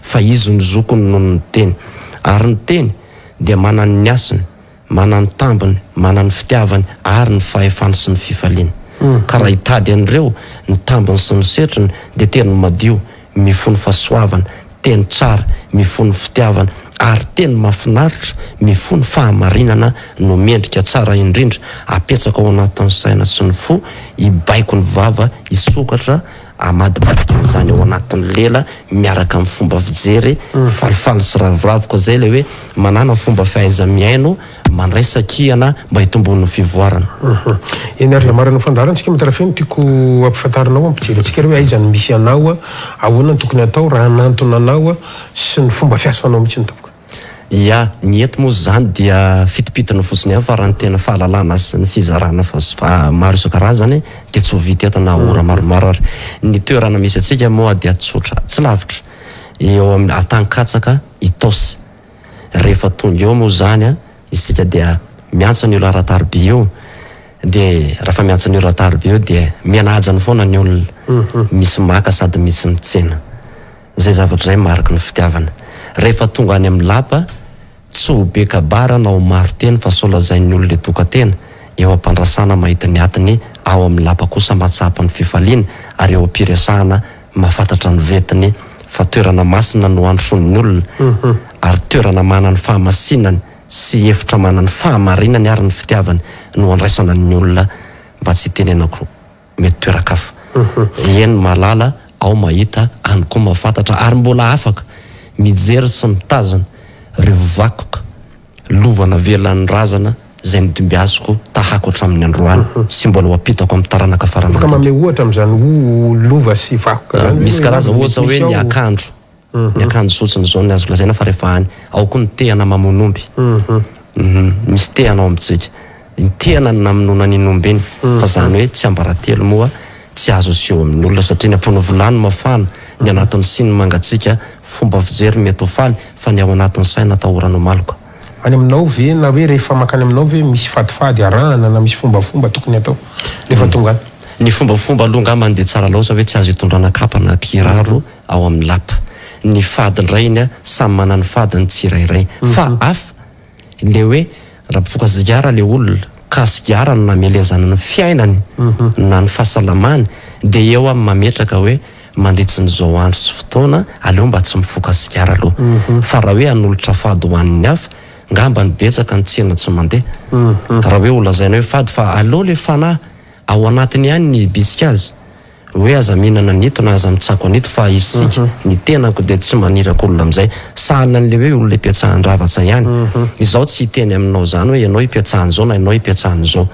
fa izy no zokiny noho ny teny. Ary ny teny dia manana ny hasiny. Manana ny tambiny, manana ny fitiavany ary ny fahefany sy ny fifaliany. Ka raha hitady an'ireo, ny tambiny sy ny setriny, dia teny madio, mifono fahasoavana, teny tsara, mifono fitiavana, ary teny mahafinaritra, mifono fahamarinana no mendrika tsara indrindra apetsaka ao anatin'ny saina sy ny fo, hibaiko ny vava hisokatra hamadibadika an'izany ao anatin'ny lela miaraka amin'ny fomba fijery falifaly sy ravoravo ka izay ilay hoe manàna fomba fahaiza-mihaino mandray sakihana mba hitomboan'ny fivoarana. Eny ary hamarana ny fandaharantsika Matarafeno, tiako ampifantarinao hampijery antsika ary hoe aiza no misy anao, ahoana no tokony hatao raha hanantona anao sy ny fomba fiasanao mihitsy tompoko. Ya, ny eto moa izany dia fitopitony fotsiny ihany fa raha ny tena fahalalana sy ny fizarana fa maro isan-karazany dia tsy ho vita eto na ora maromaro ary. Ny toerana misy antsika moa dia tsotra, tsy lavitra, eo amin'ny Antankatsaka Itaosy. Rehefa tonga eo moa izany isika dia miantso an'io laharan-tariby io dia rehefa miantso an'io laharan-tariby io dia mihanahajany foana ny olona, misy maka sady misy mitsena. Izay zavatra izay mariky ny fitiavana. Rehefa tonga any amin'ny lapa, tsy ho be kabara na ho maro teny fa sao lazain'ny olona hidoka-tena, eo am-pandrasana mahita ny atiny, ao amin'ny lapa kosa mahatsapa ny fifaliana ary eo am-piresahana mahafantatra ny ventiny fa toerana masina no androsoan'ny olona ary toerana manana ny fahamasinany sy efitra manana ny fahamarinany ary ny fitiavany no andraisana ny olona mba tsy hitenenako mety toeran-kafa. Eny mahalala, ao mahita, any koa mahafantatra ary mbola afaka mijery sy mitazana ireo vakoka lova navelan'ny razana izay nodimbiasiko tahako hatramin'ny androany sy mbola ho ampitako amin'ny taranaka fara Afaka aman-dimby. manome ohatra amin'izany ho lova sy vakoka izany ve Misy hoe karazana mety ohatra misy hoe ny ao? akanjo, Ny akanjo fotsiny izao ny azo lazaina fa rehefa any. Ao koa ny tehana mamono omby. Misy tehana ao amintsika. Ny tehana no namonoana an'iny omby iny. Fa izany hoe tsiambaratelo moa tsy azo aseho amin'ny olona satria ny ambony vilany mafana, ny anatin'ny siny mangatsiaka, fomba fijery mety ho faly fa ny ao anatin'ny saina atahorana ho maloka. Any aminao ve na hoe rehefa mankany aminao ve misy fadifady arahana na misy fombafomba tokony atao rehefa tonga any? Ny fombafomba aloha angambany dia tsara laosa hoe tsy azo itondrana kapa na kiraro ao amin'ny lapa. Ny fady indray iny a, samy manana ny fadiny tsirairay. Fa hafa le hoe raha mpifoka sigara le olona ka sigara no namelezany ny fiainany na ny fahasalamany dia eo aho mametraka hoe mandritry ny zao andro sy fotoana aleo mba tsy mifoka sigara aloha. Fa raha hoe hanolotra fady ho an'ny hafa, ngamba ny betsaka ny tsena tsy mandeha. Raha hoe ho lazaina hoe fady fa aleo le fanahy ao anatiny ihany ny hibitsika azy. Hoe aza mihinana an'ito na aza mitsako an'ito fa isika, ny tenako dia tsy maniraka olona amin'izay. Sahala an'ilay hoe olona ipiatsahan-dravatsa ihany. Izaho tsy hiteny aminao izany hoe ianao ipiatsahan'izao na ianao ipiatsahan'izao.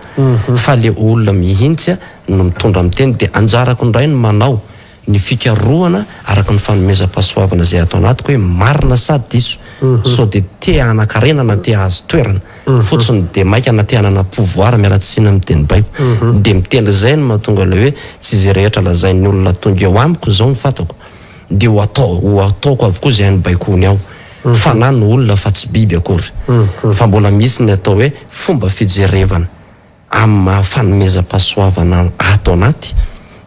Fa le olona mihitsy no mitondra miteny dia anjarako indray ny manao ny fikarohana araka ny fanomezam-pahasoavana izay ato anatiko hoe marina sa diso. Sao dia te hanan-karena na te hahazo toerana fotsiny dia maika na te hanana pouvoir, miala tsiny amin'ny teny baiko, dia mitendry izay no mahatonga ilay hoe tsy izay rehetra lazain'ny olona tonga eo amiko izao no fantako dia ho atao ho ataoko avokoa izay any baikoany ao. Fanahy no olona fa tsy biby akory. Fa mbola misy ny atao hoe fomba fijerevana. Amin'ny maha fanomezam-pahasoavana ato anaty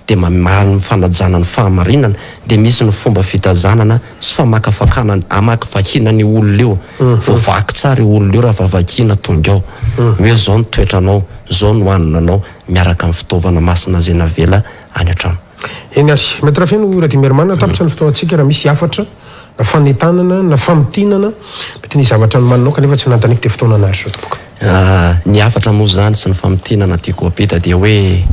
dia mamaly ny fanajana ny fahamarinana dia misy ny fomba fitazanana sy famakafakana ny amakivakiana an'io olona io. Voavaky tsara io olona io raha vao vakiana tonga ao hoe zao ny toetranao, zao no hanina anao miaraka amin'ny fitaovana masina izay navela any an-trano. Eny ary. Maître Feno Radimiarimanana, tapitra ny fotoantsika raha misy hafatra na fanentanana na famintinana mety nisy zavatra nomaninao kanefa tsy nanontaniako dia fotoana anary izao tompoko. Ny hafatra moa izany sy ny famintinana tiako hapita dia hoe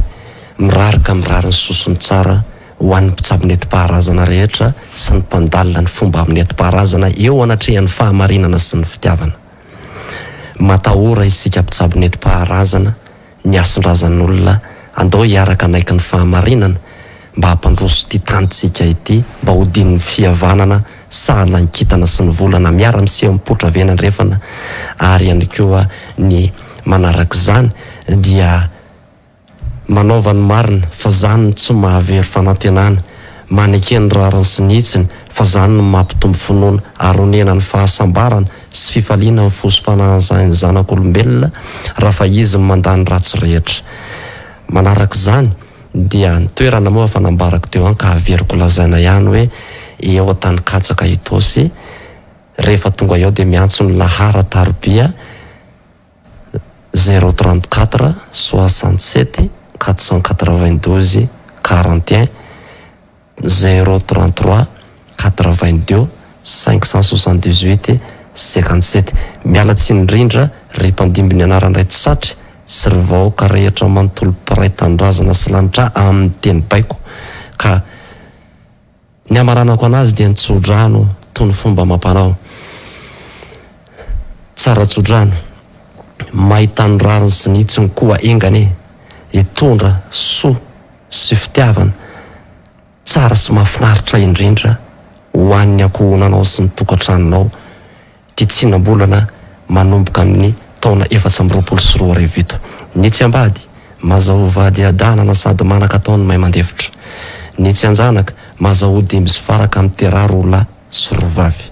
mirary ka mirary ny sosony tsara ho an'ny mpitsabo nentim-paharazana rehetra sy ny mpandalina ny fomba nentim-paharazana eo anatrehan'ny fahamarinana sy ny fitiavana. Matahora isika mpitsabo nentim-paharazana ny hasin-drazan'olona, andao hiaraka hanaiky ny fahamarinana mba hampandroso ity tanintsika ity, mba hodian'ny fihavanana sahala ny kintana sy ny volana miara-miseho mipoitra avy eny andrefana, ary ihany koa ny manarak'izany dia manaova ny marina fa zany no tsy mahavery fanantenana, maneke ny rariny sy ny hitsiny fa zany no mampitombo finoana ary onena ny fahasambarana sy fifaliana ny fo sy fanahin'ny zanak'olombelona raha fa izy no mandà ny ratsy rehetra. Manaraka izany dia ny toerana moa efa nambarako teo an ka averiko lazaina ihany hoe eo Antanikatsaka Itaosy, rehefa tonga eo dia miantso ny lahara tarobia zéro 34 67 492 41, Zéro 33 82 578 57 Miala tsiny indrindra ry mpandimby ny anaran-dray tsy satry sy ry vahoaka rehetra manontolo mpiray tanindrazana sy lanitra amin'ny teny baiko ka ny hamaranako anazy dia ny tsodrano toy ny fomba amam-panao tsara tsodrano mahita ny rariny sy ny hitsiny koa enga anie hitondra soa sy fitiavana tsara sy mahafinaritra indrindra ho an'ny ankohonanao sy ny tokantranonao ity tsinam-bolana manomboka amin'ny taona 2024 ito. Ny tsy ambady, mazahoa vady adanana sady manan-katao ny mahay mandefitra. Ny tsy anjanaka, mazahoa dimby sy faraka miteraha roa lahy sy roa vavy.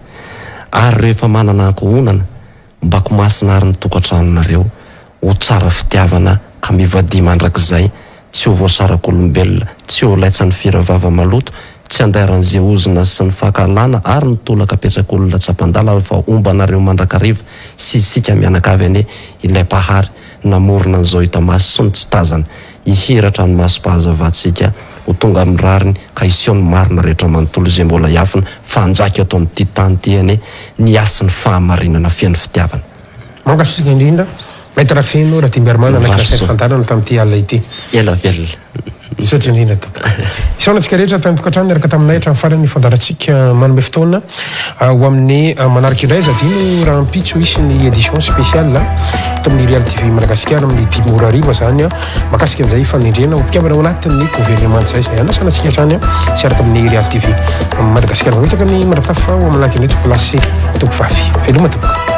Ary ireo efa manana ankohonana, Mbako masina ary ny tokantranonareo ho tsara fitiavana ka mivadia mandrakizay, tsy ho voasarak'olombelona, tsy ho laitsan'ny firavava maloto, tsy andairan'ze ozona sy ny fankahalana ary ny tolaka apetsak'olona tsy ampandalana fa homba anareo mandrakariva sy isika mianakavy anie ilay Mpahary namorona an'izao hita maso sy ny tsy tazana hihiratra ny masom-pahazavantsika ho tonga amin'ny rariny ka hiseho ny marina rehetra manontolo izay mbola hiafina fa hanjaka eto amin'ity tany ity anie ny hasin'ny fahamarinana feno fitiavana. Mankasitraka indrindra Maître Feno Radimbiarimanana Mirary soa. fandaharana tamin'ity alina ity. Ela velona. Misaotra indrindra tompoko. Isaorana antsika rehetra tany an-tokantrano niaraka taminay hatramin'ny farany ny fandaharantsika manome fotoana ho amin'ny manaraka indray. Aza adino rahampitso hisy ny édition spéciale eto amin'ny Real TV Madagasikara amin'ny dimy ora hariva izany mahakasika an'izay fanendrena ho mpikambana ao anatin'ny gouvernement izay izay anasana antsika hatrany sy araka amin'ny Real TV Madagasikara. Mametraka ny mandra-pitafa ho amin'ny manaraka indray tompoko lahy sy tompovavy. Veloma tompoko.